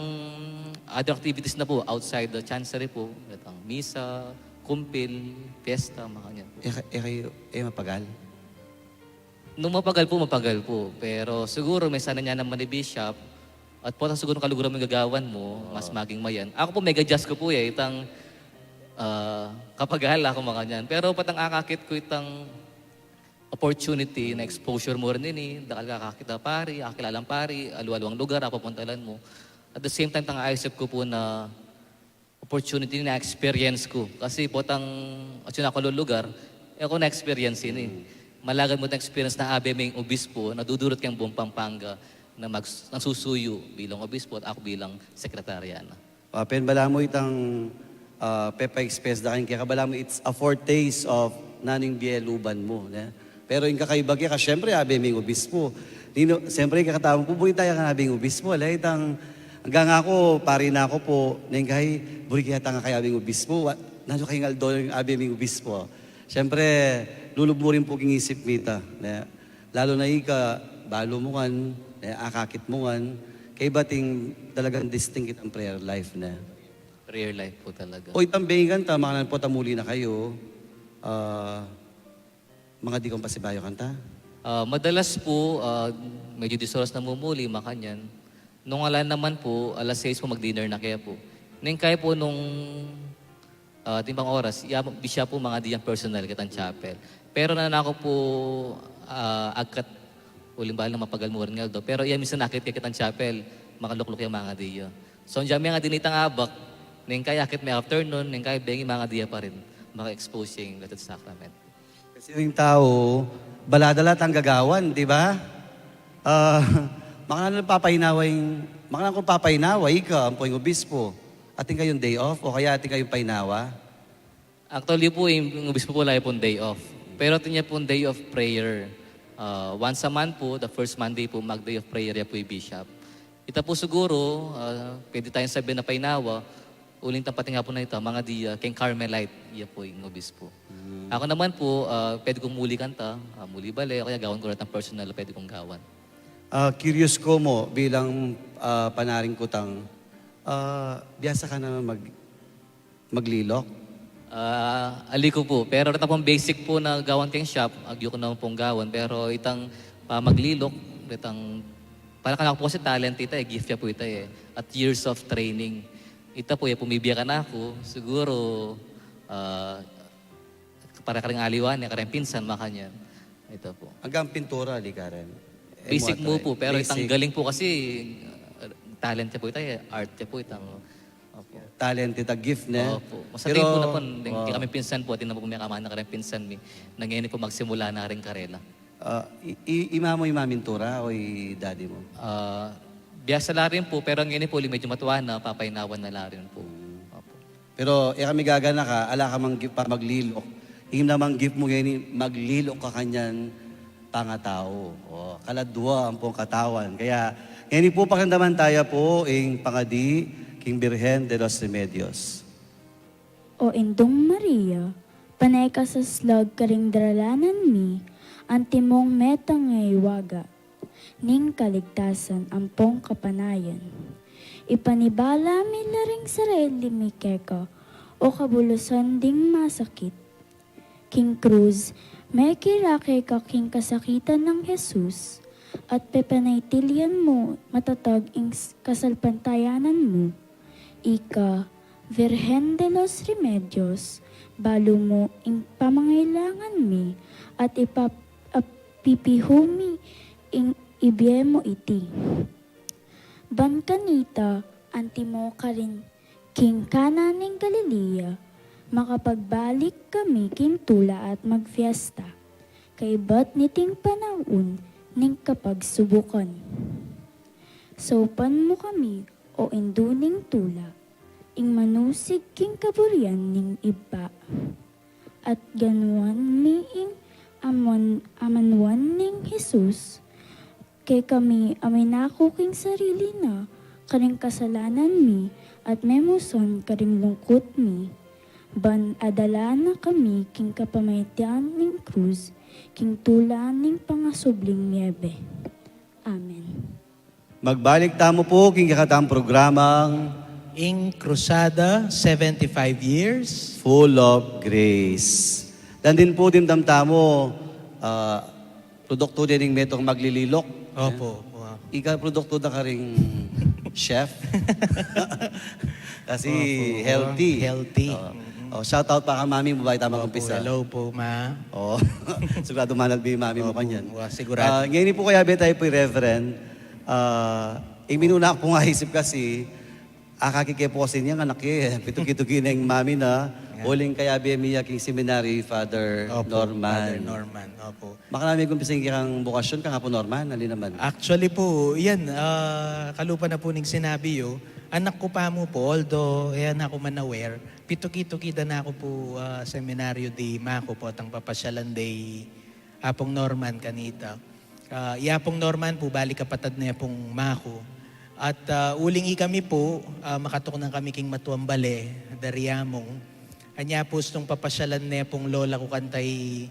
other activities na pu, outside the chancery pu, detang misa, kumpil, fiesta, makanyan pu. E ka-, e kayu, e mapagal? Nung mapagal pu, mapagal pu. Pero siguru, minsan na niya naman ni Bishop, at potang siguru kaluguran mu ing gagawan mu, mas maging mayan. Aku pu, mega-adjust ku pu e. Itang, Ah, kapag ala ku makanyan. Pero patang akakit ku itang opportunity na exposure mu rin ini, dakal ka akakit a pari, akilalang pari, alu-aluang lugar, apupuntalan mu. At the same time, tang aisip ku pu na opportunity na experience ku. Kasi potang atsu na ku alualuang lugar, e ku na experience ini. Malagad mu itang experience na abe ming obispo, na dudurut keng buong Pampanga, na mag-, nasusuyu bilang obispo at aku bilang sekretarya na. Ah, pen balamu itang, ah, pepa-express da keng keka, balamu it's a foretaste of nanu ing bie luban mu, ne? Pero ing kakaiba keka, siyempre, abe ming obispo. Ninu, siyempre, ing kakatau mu pu, buri taya kang abing obispo, ala, itang, anggang aku, pari na ku pu, neng kai, buri kaya tang kaya abing obispo, wa, nanu kayang aldo ning abe ming obispo? Siyempre, lulub mu rin pu king isip mita, ne? Lalu na ika, balu mu ngan, e, akakit mu ngan, kaibat ing talagang distinct itang prayer life na. Prayer life pu talaga. O itang bengi kanta, makananu pu, ta muli na kayu, ah, mangadi kang pasibayu kanta? Ah, madalas pu, ah, medyo dis oras na mumuli, makanyan. Nung ala naman pu, alas sais pu mag-dinner na kaya pu. Neng kai pu nung, ah, atin pang oras, ya, bisya pu mangadi yang personal kitang chapel. Pero nanu ku pu, ah, agkat uling bala mapagal mu rin nga aldo. Pero iya minsan akit ke kitang chapel, makalukluk yang mangadi ya. So, dinan mi mangadi nitang abak, neng kai akit mi afternoon, neng kai bengi mangadi ya pa rin, maka-expose yang Blessed Sacrament. Kasi ing tau, bala da la tang gagawan, di ba? Ah, makananu papainawa ing, makananu kung papainawa, ika, ampo ing obispo, atin kayung day off, o kaya atin kayung painawa? Actually pu, ing, ing obispo pu, ala pung day off. Pero atin ya pung day of prayer. Ah, once a month pu, the first Monday pu, mag-day of prayer ya pu ing bishop. Ita pu siguru, ah, pwede tayung sabian na painawa, uling tang patinga pu na ita, mangadi ya keng Carmelite, ya pu ing obispo. Aku naman pu, ah, pwede kung muli kanta, ah, muli bale, o kaya gawan ku retang personal, pwede kung gawan. Ah, curious ku mu, bilang, ah, panaring kutang, ah, biasa ka naman mag-, maglilok? Ah, ali ku pu. Pero reta pung basic pu na gawan keng shop, agyu ku naman pung gawan. Pero itang, ah, maglilok, itang, para kanaku pu kasi talent ita e, gift ya pu ita e. At years of training. Ita pu, e, pumibie kanaku, siguro, ah, para karing aliwa ne, kareng pinsan, makanyan. Ita pu. Anggang pintura, ali ka rin? E, basic mu pu, pero itang galing pu kasi, ah, talent ya pu ita e, art ya pu itang. Opo. Talent ita, gift ne. Opo. Masanting pu na pun, deng, ah, kami pinsan pu, atin na pu kami kamana kareng pinsan mi. Nung ngeni pu magsimula na rin karela. Ah, i-, i-, ima mu ing mamintura o i daddy mu? Ah, biasa la rin pu, pero ngeni pu, uling medyo matua na, papainawan na la rin pu. Opo. Pero e kami gaganaka, ala ka mang gift pa maglilok. Ing namang gift mu ngeni, maglilok ka kanyan pangatau. O, kaladua ampong katawan. Kaya, ngeni pu pakiramdaman taya pu ing pangadi king Birhen de los Remedios. O Indung Maria, pane ka saslag karing daralanan mi, antimong meta ngening waga ning kaligtasan ampong kapanayan. Ipanibala mi la ring sarili mi keka, o kabulusan ding masakit. King krus, mekirake ka king kasakitan nang Jesus, at pepanatilian mu matatag ing s-, kasalpantayanan mu. Ika, Virgen de los Remedios, balu mu ing pamangailangan mi, at ipap-, ap-, pipihu mi ing ibie mu iti. Ban kanita, antimo karin king Cana ning Galilea, makapagbalik kami king tula at magfiesta, kaibat niting panaun ning kapagsubukan. Saupan mu kami, o Indu ning tula, ing manusig king kaburian ning Ibpa. At ganuan mi ing aman-, amanuan nang Jesus, kekami a minaku king sarili na karing kasalanan mi at memusan karing lungkut mi, ban adala na kami king kapamaitian ning krus, king tula ning pangasubling mie. Amen. Magbalik tamu pu king kekatang programang Ing Cruzada, seventy-five years. Full of Grace. Dandin pu dimdam tamu, ah, produktu de ning metung maglililok. Opo, wow. Ika produktu da karing chef. Kasi opo, healthy. Healthy. Oo. Mm-mm. Oh, shout out pa kang mami mu, bayu tamu mag-umpisa. Hello po, ma. Oh, siguradu manalbe ing mami mu kanyan. Siguradu. Ngeni pu, kayabe tamu pu i Reverend. Ing minuna ku pung aisip kasi, akakit ke pu kasi niyang anak ke, pituki-tuki na ing mami na, uling kayabe mi ya king seminaryo i Father Norman. Father Norman, opo. Makana megumpisang kekang bokasyon kang Apo Norman, ali naman? Actually po, yan, kalupa na po ning sinabi yu, anak ku pa mu po, although e na ku man aware, pituki-tuki da na ku pu seminaryo di maku, potang papasyalan de i Apong Norman kanita. I Apong Norman pu bali kapatad ne pung maku. At uling ikami pu, makatuknang kami king matuang bale, dari Among. Anya pu, nung papasyalan ne pung lola ku kanta i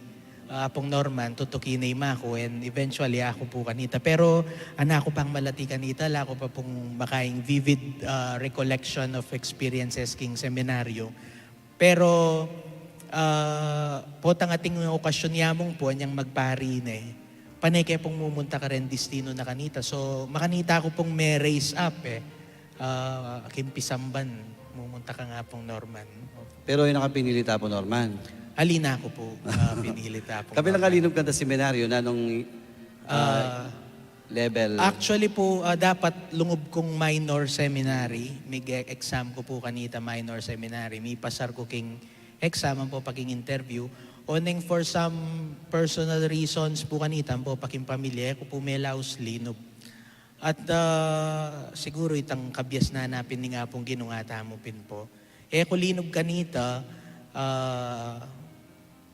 Apong Norman, tutuki ne i maku, and eventually aku pu kanita. Pero anak ku pang malati kanita, ala ku pa pung makaing vivid recollection of experiences king seminaryo. Pero potang ating okasyon i Among pu, anyang magpari ne, pane ke pung mumunta kareng destino na kanita. So makanita ku pung me-raise up e. King pisamban, mumunta kang Apong Norman. Pero e na ka pinilit Apo Norman? Ali na ku pu, pinilit Apong Norman. Kapilan ka linub kanta seminaryo, nanung level? Actually pu, dapat lungub kung minor seminary. Mig-exam ku pu kanita minor seminary. Mipasar ku king exam, ampo pa king interview. Oneng for some personal reasons pu kanita, ampo pa king pamilya, e ku pu melaus linub. At siguru itang kabiasnan na pin ning Apung Ginu, ngatamu pin pu. E ku linub kanita,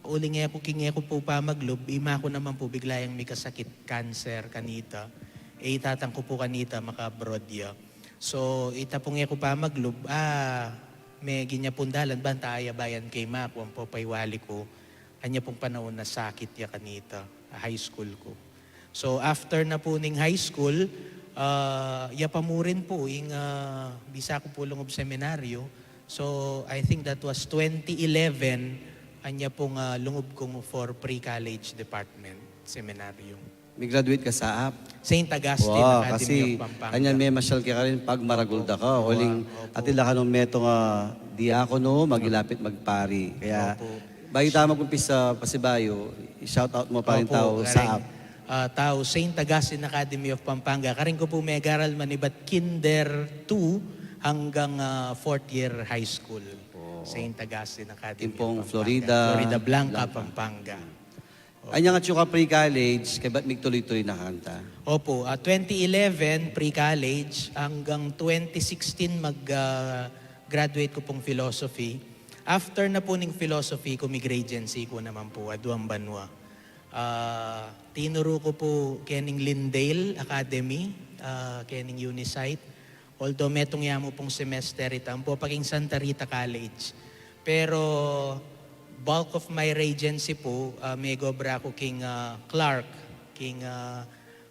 uling e ku, king e ku pu pamaglub, i maku naman pu bigla yang mikasakit, cancer kanita. E i tatang ku pu kanita maka-abroad ya. So ita pung e ku pamaglub, a, meginyan pung dalan, banta ayabayan ke i maku, ampo pa i wali ku. Anya pung panaun nasakit ya kanita, high school ku. So after na pu ning high school, ya pa mu rin pu ing bisa ku pu lungub seminaryo. So I think that was twenty eleven, anya pung lungub kung for pre-college department, seminaryo. Mig-graduate ka sa Ap? Saint Augustine Academy of Pampanga. Kanyan memasyal ke karin pag maragul da ka. Uling atin la ka nung metung a diakono, magilapit magpari. Kaya bayu tamu mag-umpisa pasibayu, i-shout out mu pa ring tau sa Ap. Tau Saint Augustine Academy of Pampanga. Karin ku pu megaral manibat kinder two hanggang fourth year high school. Saint Augustine Academy of Pampanga. Florida Blanca, Pampanga. Anyang atyu ka pre-college, kaybat migtuloy-tuloy na kanta? Opo, twenty eleven pre-college hanggang twenty sixteen mag-graduate ku pung philosophy. After na pu ning philosophy ku, mig-regency ku naman pu, aduang banua. Tinuru ku pu kening Lyndale Academy, kening Unisite. Although metung ya mu pung semester ita, ampo pa king Santa Rita College. Pero bulk of my regency pu, megobra ku king clerk, king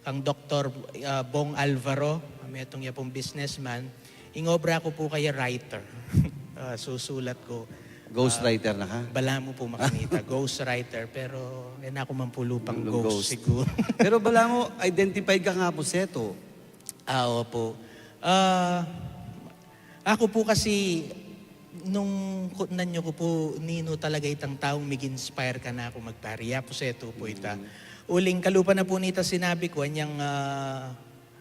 kang Doktor Bong Alvaro, metung ya pung businessman. Ing obra ku pu kaya writer. Susulat ku. Ghost writer na ka? Balamu pu makanita, ghost writer, pero e na ku man pu lupang ghost siguru. Pero balamu identified ka kang Apo Setu. Opo. Aku pu kasi, nung kutnan yu ku pu ninu talaga itang taung mig-inspire kanaku magpari, i Apo Setu pu ita. Uling kalupa na pu nita sinabi ku, anyang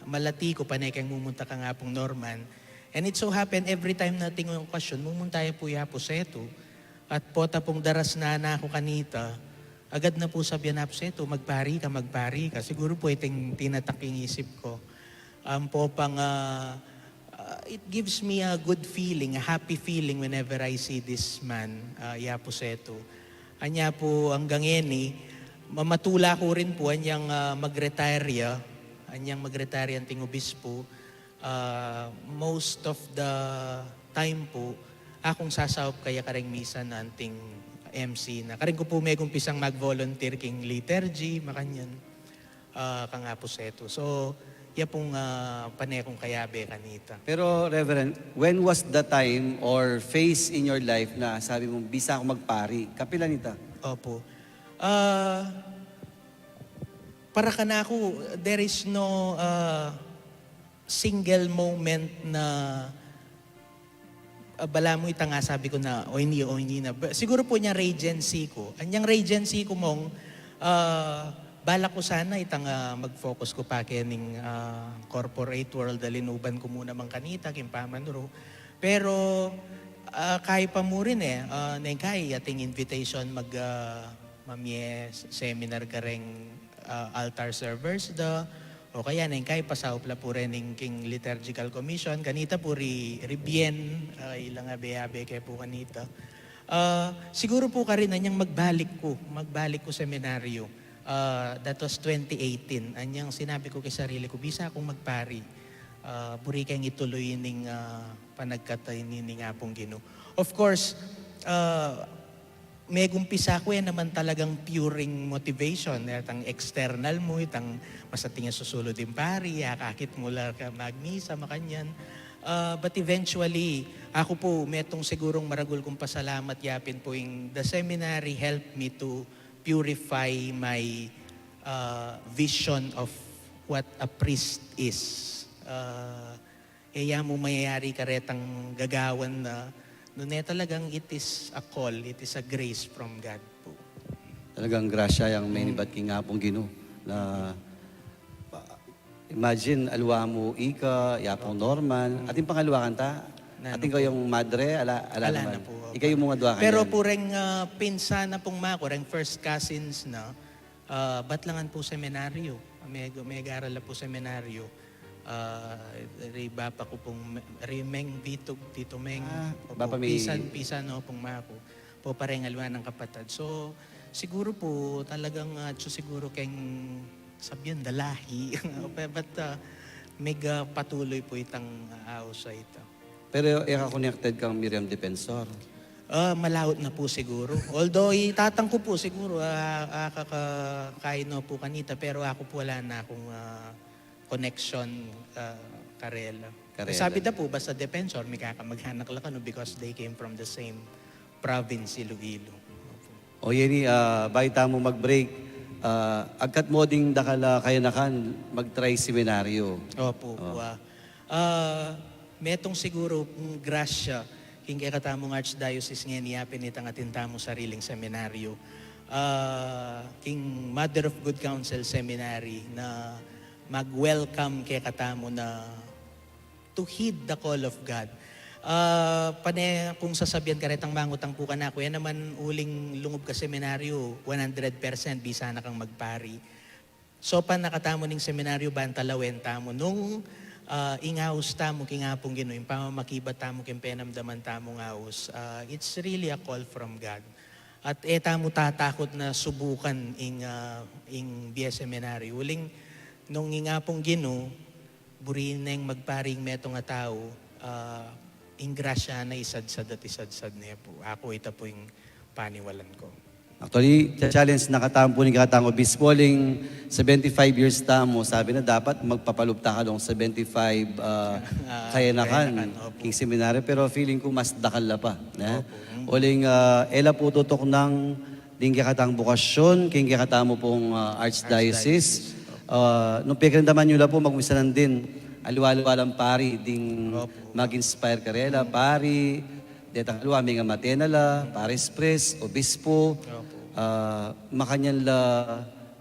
malati ku, pane keng mumunta kang Apung Norman. And it so happen, every time na ating okasyon, mumunta ya pu i Apo Setu. At pota pung darasnan na ku kanita, agad na pu sabian, "Apo Setu, magpari ka, magpari ka." Siguru pu iting tinatak ing isip ku. Ampo pang it gives me a good feeling, a happy feeling whenever I see this man, i Apo Setu. Anya pu anggang ngeni, mamatula ku rin pu anyang mag-retire ya, anyang mag-retire ya anting obispu. Most of the time pu, akung sasaup kaya kareng misa na anting M C na. Karin ku pu megumpisang mag-volunteer king liturgy, makanyan, kang Apo Setu. So ya pung pane kung kayabe kanita. Pero Reverend, when was the time or phase in your life na sabi mung, "Bisa ku magpari"? Kapilan ita? Opo. Para kanaku, there is no single moment na Ah, balamu itang, ah, sabi ku na, o ini, o ini na. Ba-, siguru pu inyang regency ku. Anyang regency ku, Mong, ah, balak ku sana itang, ah, mag-focus ku pa kening, ah, corporate world, alinuban ku mu naman kanita, king pamanuru. Pero, ah, kaya pa mu rin e, ah, neng kaya ating invitation mag, ah, mamie seminar kareng, ah, altar servers da, o kaya neng kaya pasaup la pu rin king liturgical commission, kanita pu ri, ri Bien, ah, ilang abe-abe ke pu kanita. Ah, siguru pu karin anyang magbalik ku, magbalik ku seminaryo. Ah, that was twenty eighteen. Anyang sinabi ku king sarili ku, bisa kung magpari. Ah, buri keng ituloy ning, ah, panagkat ini ning Apung Ginu. Of course, ah, megumpisa ku e naman talagang pureng motivation, itang external mu, itang mas atin ya susulud ing pari, akakit mu la ka magmisa, makanyan. Ah, but eventually, aku pu, metung sigurung maragul kung pasalamat yapin pu ing the seminary helped me to purify my, ah, vision of what a priest is. Ah, e ya mu mayayari karetang gagawan na, nune talagang it is a call, it is a grace from God pu. Talagang grasya yang Mm. mainibat king Apung Ginu na, imagine, aliwa mu ika, i Apung Norman, atin pang aliwa kanta, Nanu atin pu? Kayung madre, ala, ala Ala naman. Na pu, opo. Ikayu mu nga dua Pero kanyan. Pu reng, ah, pinsan na pung maku, reng first cousins na, ah, batlangan pu seminaryo. Meg-, megaral la pu seminaryo. Ah, ri bapa ku pung, ri Meng Vitug, Tito Meng, Ah, opo, bapa mi pisan, pisan, o, pung maku. Pu pareng aliwa nang kapatad. So, siguru pu talagang, ah, atsu siguru keng sabian da lahi. But, ah, mega patuloy pu itang, ah, aus a ita. Pero e ka connected kang Miriam Defensor? Ah, malaut na pu siguru. Although, i tatang ku pu siguru, ah, ah, kaka-, kain no pu kanita, pero aku pu ala na kung, ah, connection, ah, karela. Karela. Sabi da pu, basta Defensor, mikakamag-anak la kanu because they came from the same province, Iloilo. Opu. O, yeni, ah, bayu tamu mag-break, ah, agkat mu ding dakal a kayanakan, mag-try seminaryo. Opu, o. Wa. Ah, metung siguru, mm, grasya king kekatamung archdiocese ngeni yapin itang atin tamung sariling seminaryo. Ah, king Mother of Good Counsel Seminary na mag-welcome kekatamu na to heed the call of God. Ah, pane kung sasabian karetang mangutang pu kanaku, e naman uling lungub ka seminaryo, one hundred percent bisa na kang magpari. Saupan na katamu ning seminaryo ban talawen tamu nung, ah, ing aus tamu king Apung Ginu, ing pamamakibat tamu king penamdaman tamung aus. Ah, it's really a call from God. At e tamu tatakut na subukan ing, ah, ing bie seminaryo. Uling nung ing Apung Ginu, buri neng magpari ing metung a tau, ah, ing grasya na isadsad at isadsad ne pu. Aku ita pu ing paniwalan ku. Actually, cha-challenge na katamu pu ning kekatang obispo, uling seventy-five years tamu, sabi na dapat magpapalub ta ka nung seventy-five, ah, Ah, kayanakan, kayanakan, opu. King seminaryo, pero feeling ku mas dakal la pa, ne? Opu. Mm. Uling, ah, e la pu tutuknang ding kekatang bokasyon king kekatamu pung, ah, archdiocese. Archdiocese, opu. Ah, nung pekiramdaman yu la pu, magmisanan din, aliwa-aliwa lang pari ding Opu. Mag-inspire karela, Mm. pari, detang aliwa, mengamate na la, Mm. paris priest, obispo, Opu. ah, makanyan la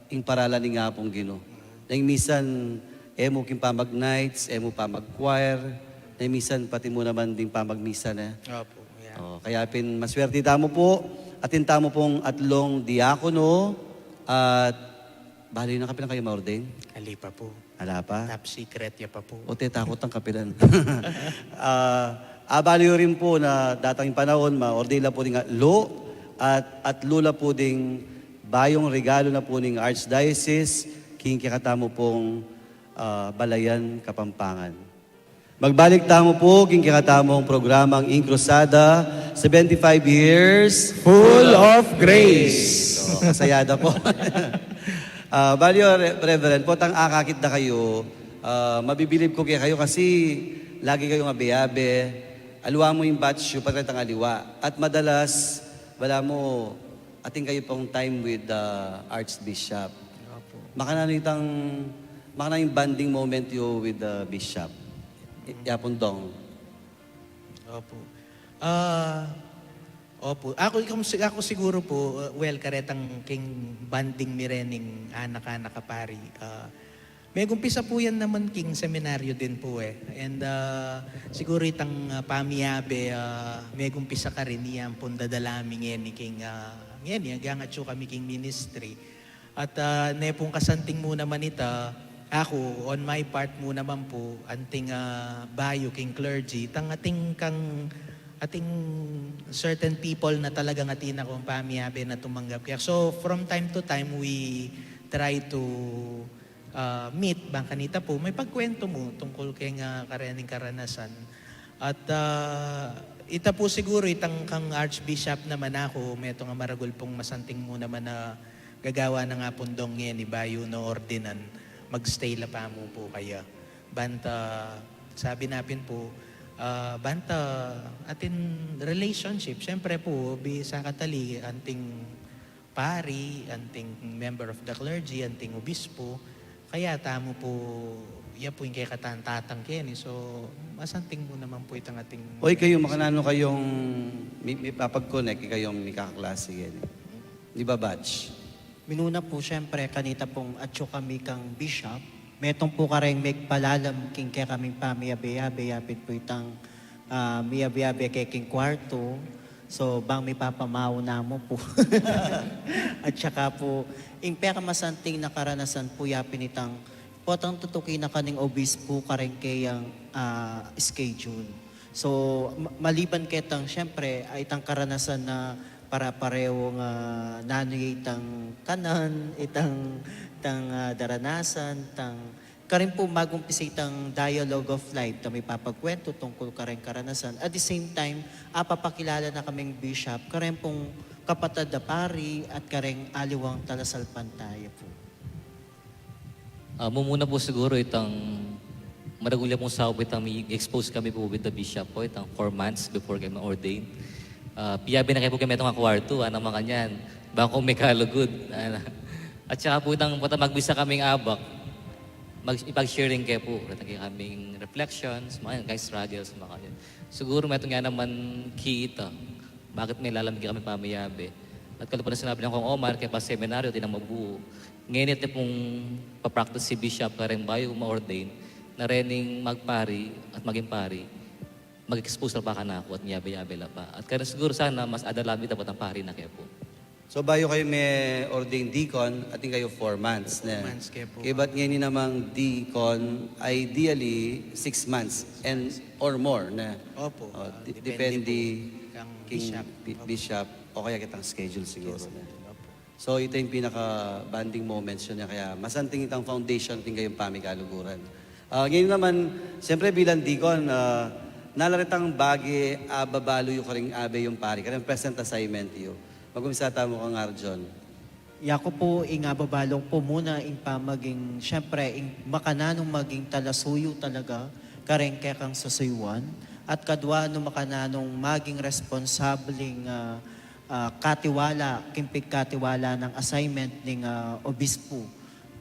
ing paralan ning Apung Ginu. Mm. Neng misan, e mu king pamag-nights, e mu pamag-choir, neng misan pati mu naman ding pamagmisa na. Opu, yeah. O, kaya pin maswerte tamu pu, atin tamu pung atlung diakono, at bale na, kapilan kayu ma-ordain? Ali pa pu. Ala pa? Top secret ya pa pu. O, te, takut ang kapilan. Ah, abali yu rin pu na datang ing panaun, ma-ordain la pu ding atlu, at atlu la pu ding bayung regalo na pu ning Archdiocese king kekatamu pung, ah, Balayan, Kapampangan. Magbalik tamu pu king kekatamung programang Ing Cruzada, seventy-five years Full of grace. O, kasayada pu. Ah, bale yu, Re-, Reverend, potang akakit da kayu, ah, mabibilib ku kekayu kasi lagi kayung abe-abe, aliwa mu ing batch yu, pati retang aliwa. At madalas, balamu, atin kayu pung time with the Archbishop. Opu. Makananu itang, makananu ing bonding moment yu with the Bishop? I-, Yapun Dong. Opu. Ah, opo. Aku, aku, aku siguru pu, uh, well, karetang king bonding mi rening anak-anak a pari. Ah, megumpisa pu yan naman king seminaryo din pu e. And, ah, siguru itang, ah, pamiabe, ah, megumpisa karin yan pung dadala mi ngeni king, ah, ngeni, agyang atyu kami king ministry. At, ah, ne pung kasanting mu naman ita, aku, on my part mu naman pu, anting, ah, bayu king clergy, itang atin kang, atin certain people na talagang atin kung pamiabe na tumanggap kaya. So, from time to time, we try to, ah, meet, bang kanita pu, mipagkwento mu tungkul keng, ah, karening karanasan. At, ah, ita pu siguru, itang kang Archbishop naman aku, metung a maragul pung masanting mu naman a gagawan na nga pung dong ngeni bayu no ordinan, mag-stay la pamu pu kaya. Banta, sabi na pin pu, ah, banta atin relationship, siyempre pu, bisa katali, anting pari, anting member of the clergy, anting obispo, kaya tamu pu, ya pu ing kekatang tatang keni. So, masanting mu naman pu itang atin. Oy, kayu, makananu kayung mi-, mipapag-connect, ikayung mikaklase keni? Di ba batch? Minuna pu, siyempre, kanita pung atyu kami kang bishop, metung pu kareng migpalalam king kekaming pamiabe-abe, yapin pu itang, ah, miabe-abe ke king kwartu. So, bang mipapamauna mu pu. At saka pu, ing pekamasanting na karanasan pu, yapin itang potang tutuki na kaning obispo kareng keyang, ah, schedule. So, ma-, maliban ketang, siyempre, ay itang karanasan na para-pareho nga nanu ya itang kanan, itang, itang, ah, daranasan, itang, karin pu magumpisa itang dialogue of life, ta mipapagkwento tungkul kareng karanasan. At the same time, apapakilala na kaming bishop, kareng pung kapatad a pari at kareng aliwang talasalpantaya pu. Ah, mumuna pu siguru itang maragul ya pung saup itang mi-expose kami pu with the bishop pu, itang four months before kami ma-ordain. Ah, piyabe na kami pu keng metung a kwartu, ana makanyan, bang kung mikalugud, ana. At saka pu itang pota magbisa kaming abak, mag-, ipag-sharing kami pu, itang kekaming reflections, makanyan, keng struggles, makanyan. Siguru metung ya naman kita. Bakit milalam kekami pamiabe? At kalupa na sinabi nang Kong Omar, kaya pa seminaryo, atin nang mabuo. Ngeni atin pung pa-practice si Bishop kareng bayu ma-ordain, na rening magpari at maging pari, mag-expose la pa kanaku at miyabe-yabe la pa. At kaya siguro sana mas adala mi dapat ang pari na kaya pu. So, bayu kayu ma-ordain deacon, atin kayu four months, ne? Four months kaya pu. Kaya ba't ngeni namang deacon, ideally, six months and, or more, ne? Opo, ah, di-, depende depende pu kang king bishop. Bi-, opo. Bishop, o kaya kitang schedule siguro, ne? Schedule, opo. So, ita ing pinaka-bonding moments yu, ne? Kaya masanting itang foundation atin kayung pamikaluguran. Ah, ngeni naman, siyempre bilang deacon, ah, nala retang bage a ababalu yu karing abe yung pari, kareng present assignment yu. Mag-umpisa tamu kang Arjon. Yaku pu, ing ababalu ku pu muna ing pamaging, siyempre, ing makananung maging talasuyu talaga kareng kekang susuyuan, at kadwa nung makananung maging responsabling, ah, ah, katiwala, king pigkatiwala nang assignment ning, ah, obispo.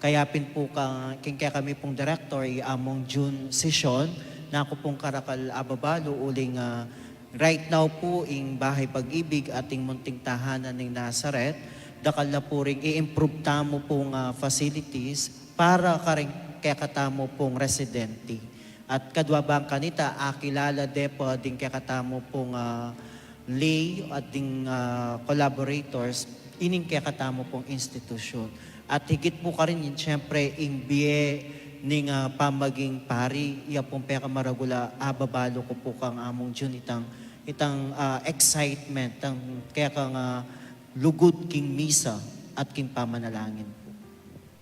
Kaya pin pu ka-, king kekami pung director, i Among Jun Sison, naku pung karakal ababalu uling, ah, right now pu, ing Bahay Pag-ibig at ing Munting Tahanan ning Nazaret, dakal na pu ring i-improve tamu pung, ah, facilities para karing kekatamu pung residente. At kadwa bang kanita, akilala de pa ding kekatamu pung, ah, lay at ding, ah, collaborators ining kekatamu pung institusyon. At higit pu karin, siyempre, ing bie ning, ah, pamaging pari, iya pung pekamaragul a ababalu ku pu kang Among Jun itang, itang, ah, excitement, itang kekang, ah, lugud king misa at king pamanalangin pu.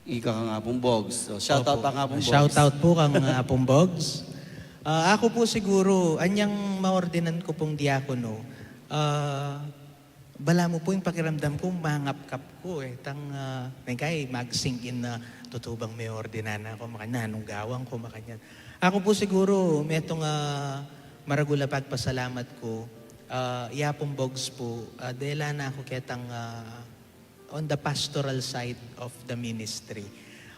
Ika kang Apung Bogs. So, shout out. Opo. Kang Apung Bogs. Shout out pu kang Apung Bogs. Ah, aku pu siguru, anyang maordinan ku pung diakono, ah, balamu pu ing pakiramdam ku, mangapkap ku e. Tang, ah, neng kai mag-sink in na, tutu bang maordinan na ku, makanyan, nanung gawan ku, makanyan. Aku pu siguru, metung, ah, maragul a pagpasalamat ku, ah, i Apung Bogs pu, ah, dela na ku ketang, ah, on the pastoral side of the ministry.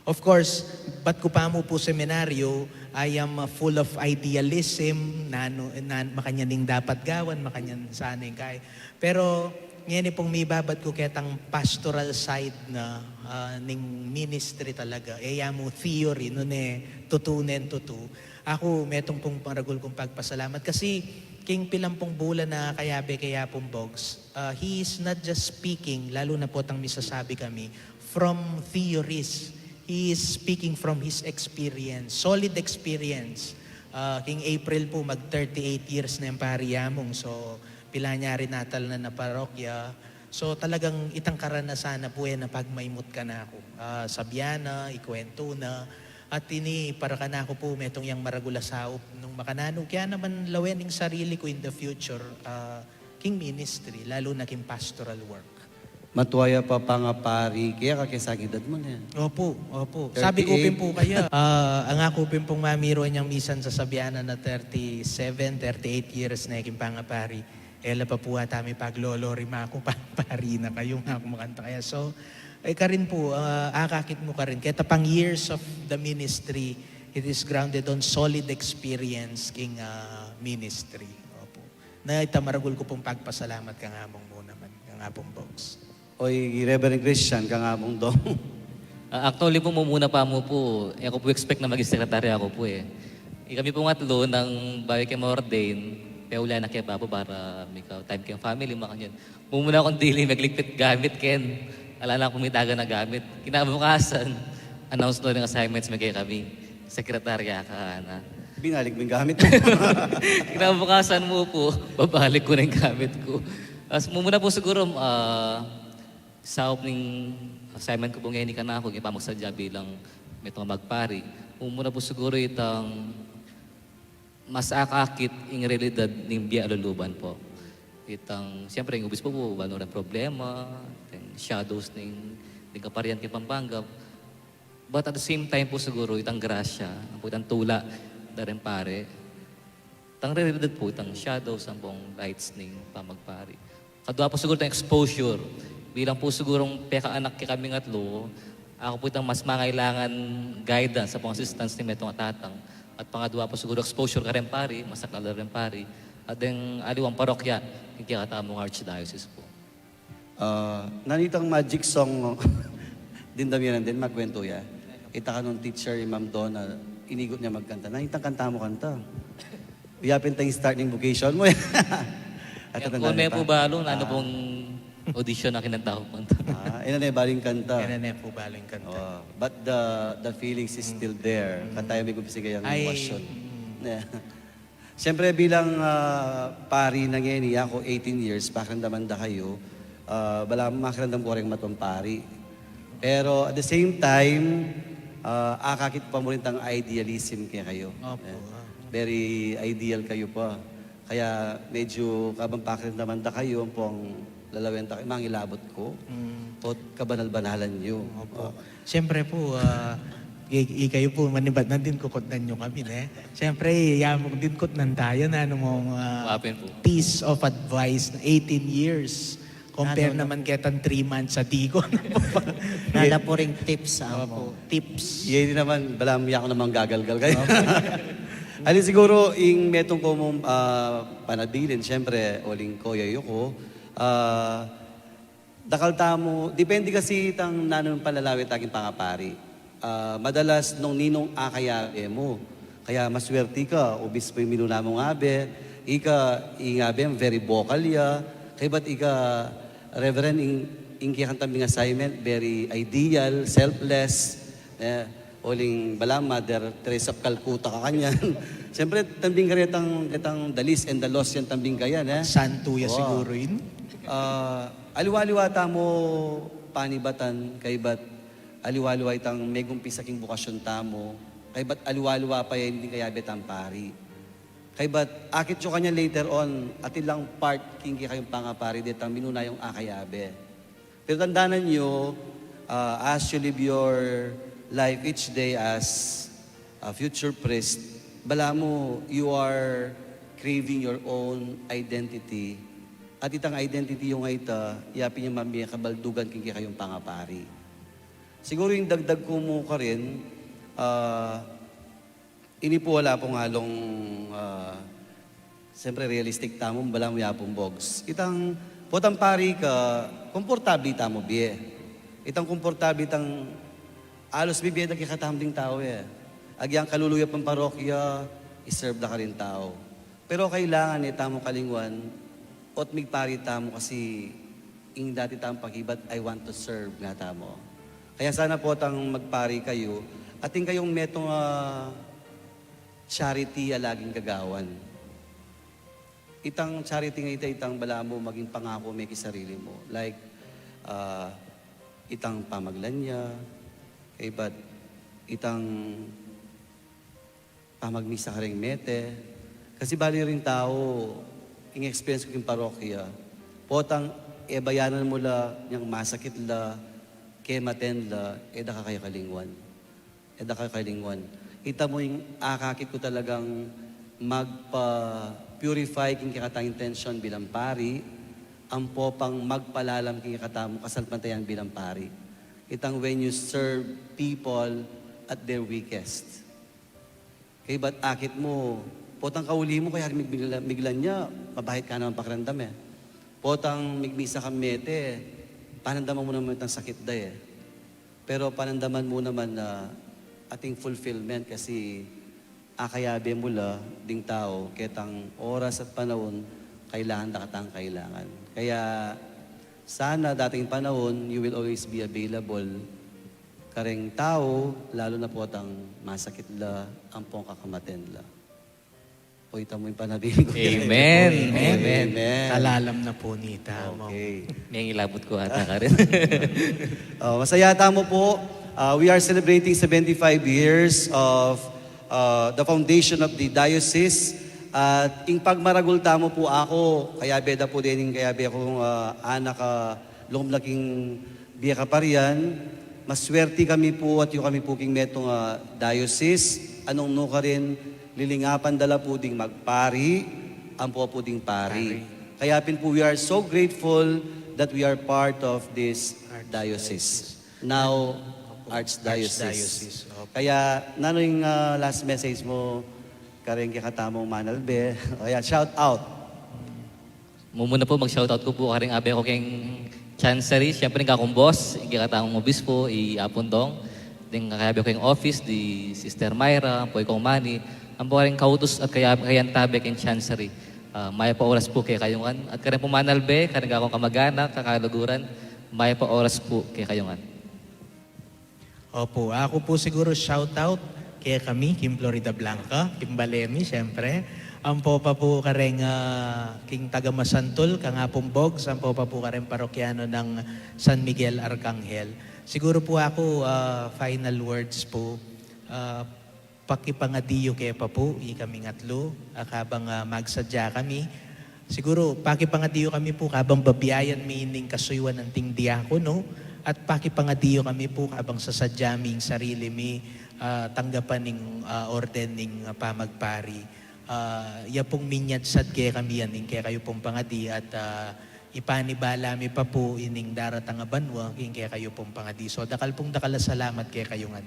Of course, bat ku pa mu pu seminaryo, I am, uh, full of idealism, nanu, nan, makanyan ing dapat gawan, makanyan sana ing kaya. Pero ngeni pung mibabat ku ketang pastoral side na, ah, ning ministry talaga. E ya mu theory, nune tutu nen tutu. Aku, metung pung maragul kung pagpasalamat kasi king pilan pung bulan na kayabe ke Apung Bogs, ah, he is not just speaking, lalu na pu itang misasabi kami, from theories. He is speaking from his experience, solid experience. Ah, king April pu, mag thirty-eight years na yang pari ya mung. So, pilan ya rin atal na na parokya. So, talagang itang karanasan na pu e na pagmaimut kanaku. Ah, sabian na, ikwentu na. At ini, para kanaku pu, metung yang maragul a saup nung makananu ke naman lawen ing sarili ku in the future, ah, king ministry, lalu na king pastoral work. Matua ya pa pangapari keka, kesa king edad mu ne. Opu, opu. Sabi ku pin pu kaya, ah, ang aku pin pung mamiru inyang misan sasabian na na thirty-seven, thirty-eight years ne king pangapari. E la pa pu ata mipaglolorima ku pangapari na kayu, ngaku makanta kaya. So, e karin pu, ah, akakit mu karin. Keta pang years of the ministry, it is grounded on solid experience king, ah, ministry. Opu. Na ita maragul ku pung pagpasalamat kang Among mu naman, kang Apung Bogs. Oy, Reverend Christian, kang Among Dong. Ah, actually pu, mumuna pa mu pu, e ku pu expect na maging sekretarya ku pu e. Ikami pung atlu nang bayu ke ma-ordain, peuli na ke babo para mika time keng family, makanyan. Mumuna kung dili magligpit gamit ken ala na kung mitagan a gamit. Kinabukasan, announce no ring assignments mi kekami. Sekretarya ka na. Binalik mu ing gamit mu. Kinabukasan mu pu, babalik ku na ing gamit ku. As mumuna pu siguru, ah, saup ning assignment ku pu ngeni kanaku, ing pamagsadya bilang metung a magpari. Mumuna pu siguru itang mas akakit ing realidad ning bie a luluban pu. Itang, siyempre, ing obispo pu, banu reng problema, itang shadows ning, ning kaparian king Pampanga. But at the same time pu siguru, itang grasya, ampo itang tula da reng pari. Itang realidad pu, itang shadows, ampong lights ning pamagpari. Kadua pu siguru itang exposure. Bilang pu sigurung pekaanak ke kaming atlu, aku pu itang mas mangailangan guidance, ampong assistance ning metung a tatang. At pangadua pu siguru exposure kareng pari, mas aklala reng pari. At deng aliwang parokya, king kekatamung archdiocese pu. Ah, nanu itang magic song, dimdam ya nandin, magkwentu ya. Ita kanung teacher, i Ma'am Donna, inigut ne magkanta. Nanu itang kanta mu kanta? Yapin tang start ning vocation mu e. At kung ne pu balu, nanu pung audition a kinanta ku pu. Ah, e na ne balu ing kanta. E na ne pu balu ing kanta. Oh, but the, the feelings is still there. Katayu mi gumpising kayang emosyon. Siyempre, bilang, ah, pari na ngeni, aku eighteen years, pakiramdaman da kayu, ah, balamu makiramdam ku reng matuang pari. Pero at the same time, ah, akakit pa mu rin itang idealism kekayu. Opo, ah. Very ideal kayu pa. Kaya medyo kabang pakiramdaman da kayu, ampong lalawen da kayu, mangilabot ku. Ot kabanal-banalan yu. Opo. Siyempre pu, ah, i-, ikayu pu, manibat na dinkukutnan yu kami, ne? Siyempre, ya mu dinkutnan taya, nanu mung, ah, piece of advice na eighteen years. Compare naman ketang three months a deacon. Nanu pu ring tips, amo. Tips. Ye, ini naman, balamu yaku naman gagalgal kayu. Opo. Ali siguru, ing metung ku mung, ah, panabilin, siyempre, uling koya yu ku, ah, dakal tamu, depende kasi itang nanu nang panlalawe ta king pangapari. Ah, madalas nung ninung akayabe mu. Kaya maswerti ka, obispu ing minuna mung abe, ika, ing abe, very vocal ya, kaybat ika, Reverend, ing, ing kekang tambing assignment, very ideal, selfless, e, uling balamu Mother Teresa of Calcutta ka kanyan. Siyempre, tambing ka retang, retang the least and the lost yang tambing ka yan, e. Santu ya siguru ini. Ah, aliwa-aliwa tamu panibatan, kaybat aliwa-aliwa itang megumpisa king bokasyon tamu, kaybat aliwa-aliwa pa ya ing kayabe tang pari. Kaybat akit yu kanyan later on, atin lang part king kekayung pangapari detang minuna yung akayabe. Pero tandanan yu, ah, as you live your life each day as a future priest, balamu, you are craving your own identity. At itang identity yu a ita, ya pin ing mamie kabaldugan king kekayung pangapari. Siguro ing dagdag ku mu karin, ah, ini pu ala pung alung, ah, siyempre realistic tamu, balamu ya pung bogs. Itang potang pari ka, komportabli tamu bie. Itang komportabli itang alus bibie da kekatamu ding tau e. Agyang kalulu ya pung parokya, i-serve da karing tau. Pero kailangan e tamu kalingwan, ot migpari tamu kasi ing dati tamung pakibat, "I want to serve," nga tamu. Kaya sana potang magpari kayu, atin kayung metung, ah, charity a laging gagawan. Itang charity nga ita, itang balamu maging pangaku me king sarili mu. Like, ah, itang pamaglanya, kaybat itang pamagmisa karing mete. Kasi bali ring tau, ing experience ku king parokya, potang e bayanan mu la, nyang masakit la, kematen la, e da ka kaya kalingwan. E da ka kalingwan. Ita mu ing akakit ku talagang magpa-purify king kekatang intensyon bilang pari, ampo pang magpalalam king kekatamung kasalpantayanan bilang pari. Itang when you serve people at their weakest. Kaybat akit mu, potang kauli mu, kaya mig-, migla-, miglanya, mabahit ka naman pakiramdam e. Potang migmisa ka mete, panandaman mu naman itang sakit da e. Pero panandaman mu naman na ating fulfillment kasi akayabe mu la ding tau, ketang oras at panaun, kailangan da katang kailangan. Kaya sana dating panaun, you will always be available kareng tau, lalu na potang masakit la, ampong kakamaten la. O, ita mu ing panabilin ku. Amen. Amen. Amen. Amen. Kalalam na pu nita, Ma'am. Okay. May ngilabot ku ata karin. Oh, masaya tamu pu. Uh, we are celebrating seventy-five years of, uh, the foundation of the diocese. At ing pagmaragul tamu pu aku, kayabe da pu dening kayabe kung, uh, anak, uh, lugud na king bie kaparian, maswerti kami pu at yu kami pu king metung a diocese, a nung nukarin lilingapan da la pu ding magpari, ampo pu ding pari. Pari. Kaya pin pu, we are so grateful that we are part of this diocese. Archdiocese. Now, Archdiocese. Archdiocese, opo. Kaya, nanu ing, ah, last message mu kareng kekatamung manalbe? O yan, shout out. Mumuna pu, mag-shoutout ku pu kareng abe ku keng Chancery, siyempre, ing kakung boss, ing kekatamung obispo, i Apun Dong, ding kayabe ku keng office, di Sister Myra, ampo i Kong Manny, ampo kareng kautus at kaya-, kayantabe keng Chancery. Ah, mayap a oras pu kekayu ngan, at kareng pumanalbe, kareng kakung kamag-anak, kakaluguran, mayap a oras pu kekayu ngan. Opo, aku pu siguru shoutout kekami king Floridablanca, king bale mi, siyempre. Ampo pa pu kareng, ah, king taga Masantul, kang Apung Bogs, ampo pa pu kareng parokyano nang San Miguel Arcangel. Siguru pu aku, ah, final words pu, ah, pakipangadi yu ke pa pu, ikaming atlu, a kabang, ah, magsadya kami. Siguru, pakipangadi yu kami pu kabang babiayan mi ining kasuyuan anting diakono, at pakipangadi yu kami pu kabang sasadya mi ing sarili mi, ah, tanggapan ing, ah, orden ning, ah, pamagpari. Ah, ya pung minyatsat kekami yan, ing kekayu pung pangadi, at, ah, ipanibala mi pa pu ining daratang a banua, ing kekayu pung pangadi. So, dakal pung dakal a salamat kekayu ngan.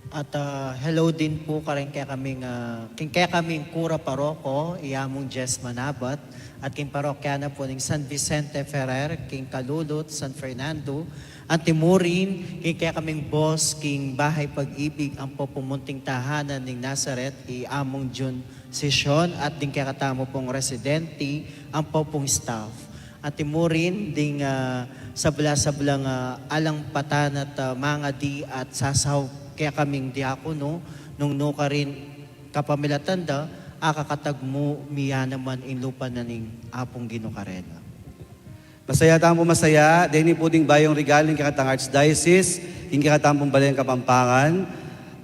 At, ah, hello din pu kareng kekaming, ah, king kekaming kura paroko, i Among Jess Manabat, at king parokyana pu ning San Vicente Ferrer, king Calulut, San Fernando, antimurin, king kekaming boss, king Bahay Pag-ibig, ampo pung munting tahanan ning Nazaret, i Among Jun Sison, at ding kekatamu pung residente, ampo pung staff. Antimurin ding, ah, sabla-sablang, ah, alang patan at, ah, mangadi at sasaup kekaming diakono, nung nukarin kapamilatan da, akakatagmu mi ya naman ing lupa na ning Apung Ginu karela. Masaya tamu, masaya. Deni pu ding bayung regalu ning kekatang Archdiocese, king kekatang pung balen Kapampangan.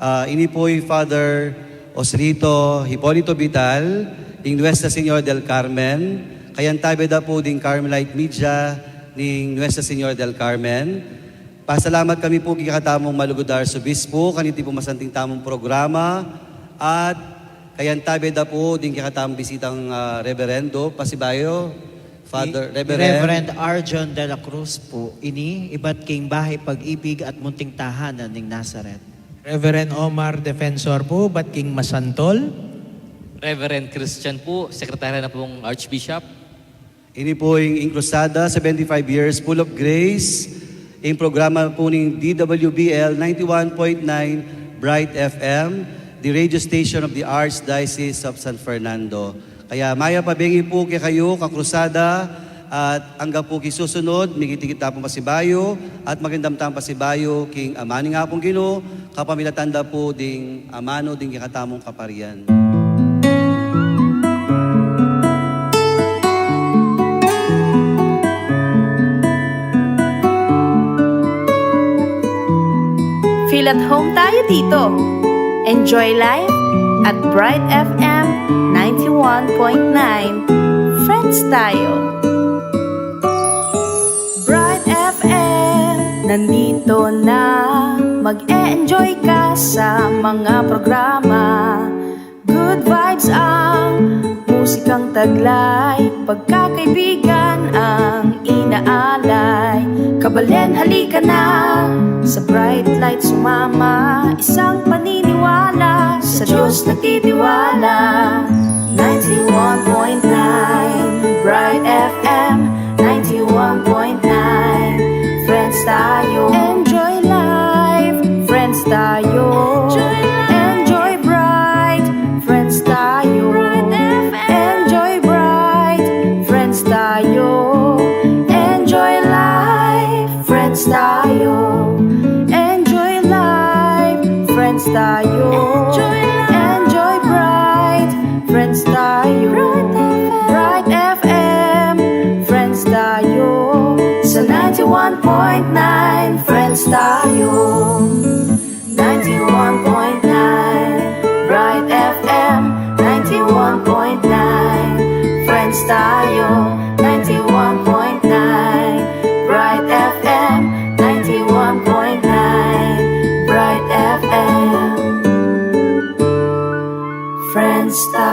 Ah, ini pu i Father Osrito Hipolito Vital, ing Nuestra Señora del Carmen, kayantabe da pu ding Carmelite Media ning Nuestra Señora del Carmen. Pasalamat kami pu king kekatamung malugud a Arsobispo, kaniti pu masanting tamung programa, at kayantabe da pu ding kekatamung bisitang, ah, Reberendo, pasibayu, Father, Reverend. Reverend Arjon de la Cruz po ini, ibat king Bahay Pag-ibig at Munting Tahanan ning Nazaret. Reverend Omar Defensor po, ibat king Masantol. Reverend Christian po, sekretarya na pong Archbishop. Ini po ing Cruzada, seventy-five years, full of grace. Ing programa po ning D W B L ninety-one point nine Bright F M, the radio station of the Archdiocese of San Fernando. Kaya mayap a bengi po kekayu, ka-Cruzada, at angga po king susunod, migit-igit ta pung pasibayu, at makindam tang pasibayu king amanu ning Apung Ginu, kapamilatan da po ding amanu ding kekatamung kaparian. Feel at home tayo dito. Enjoy life at Bright F M ninety-one point nine. Friends tayo. Bright F M, nandito na. Mag-e-enjoy ka sa mga programa. Good vibes ang musikang taglay, pagkakaibigan ang inaalay. Kabalen, halika na, sa Bright Light sumama. Isang paniniwala, sa Diyos nagtitiwala. Ninety-one point nine Bright F M, ninety-one point nine. Friends tayo. Enjoy life, friends tayo. Enjoy life. Enjoy bright, friends tayo. Bright F M. Enjoy bright, friends tayo. Enjoy life, friends tayo. Enjoy life, friends tayo. Enjoy life. Enjoy bright, friends tayo. Bright F M. Bright F M, friends tayo. Sa ninety-one point nine, friends tayo. Ninety-one point nine Bright F M, ninety-one point nine, friends tayo. Ninety-one point nine Bright F M, ninety-one point nine Bright F M, friends tayo.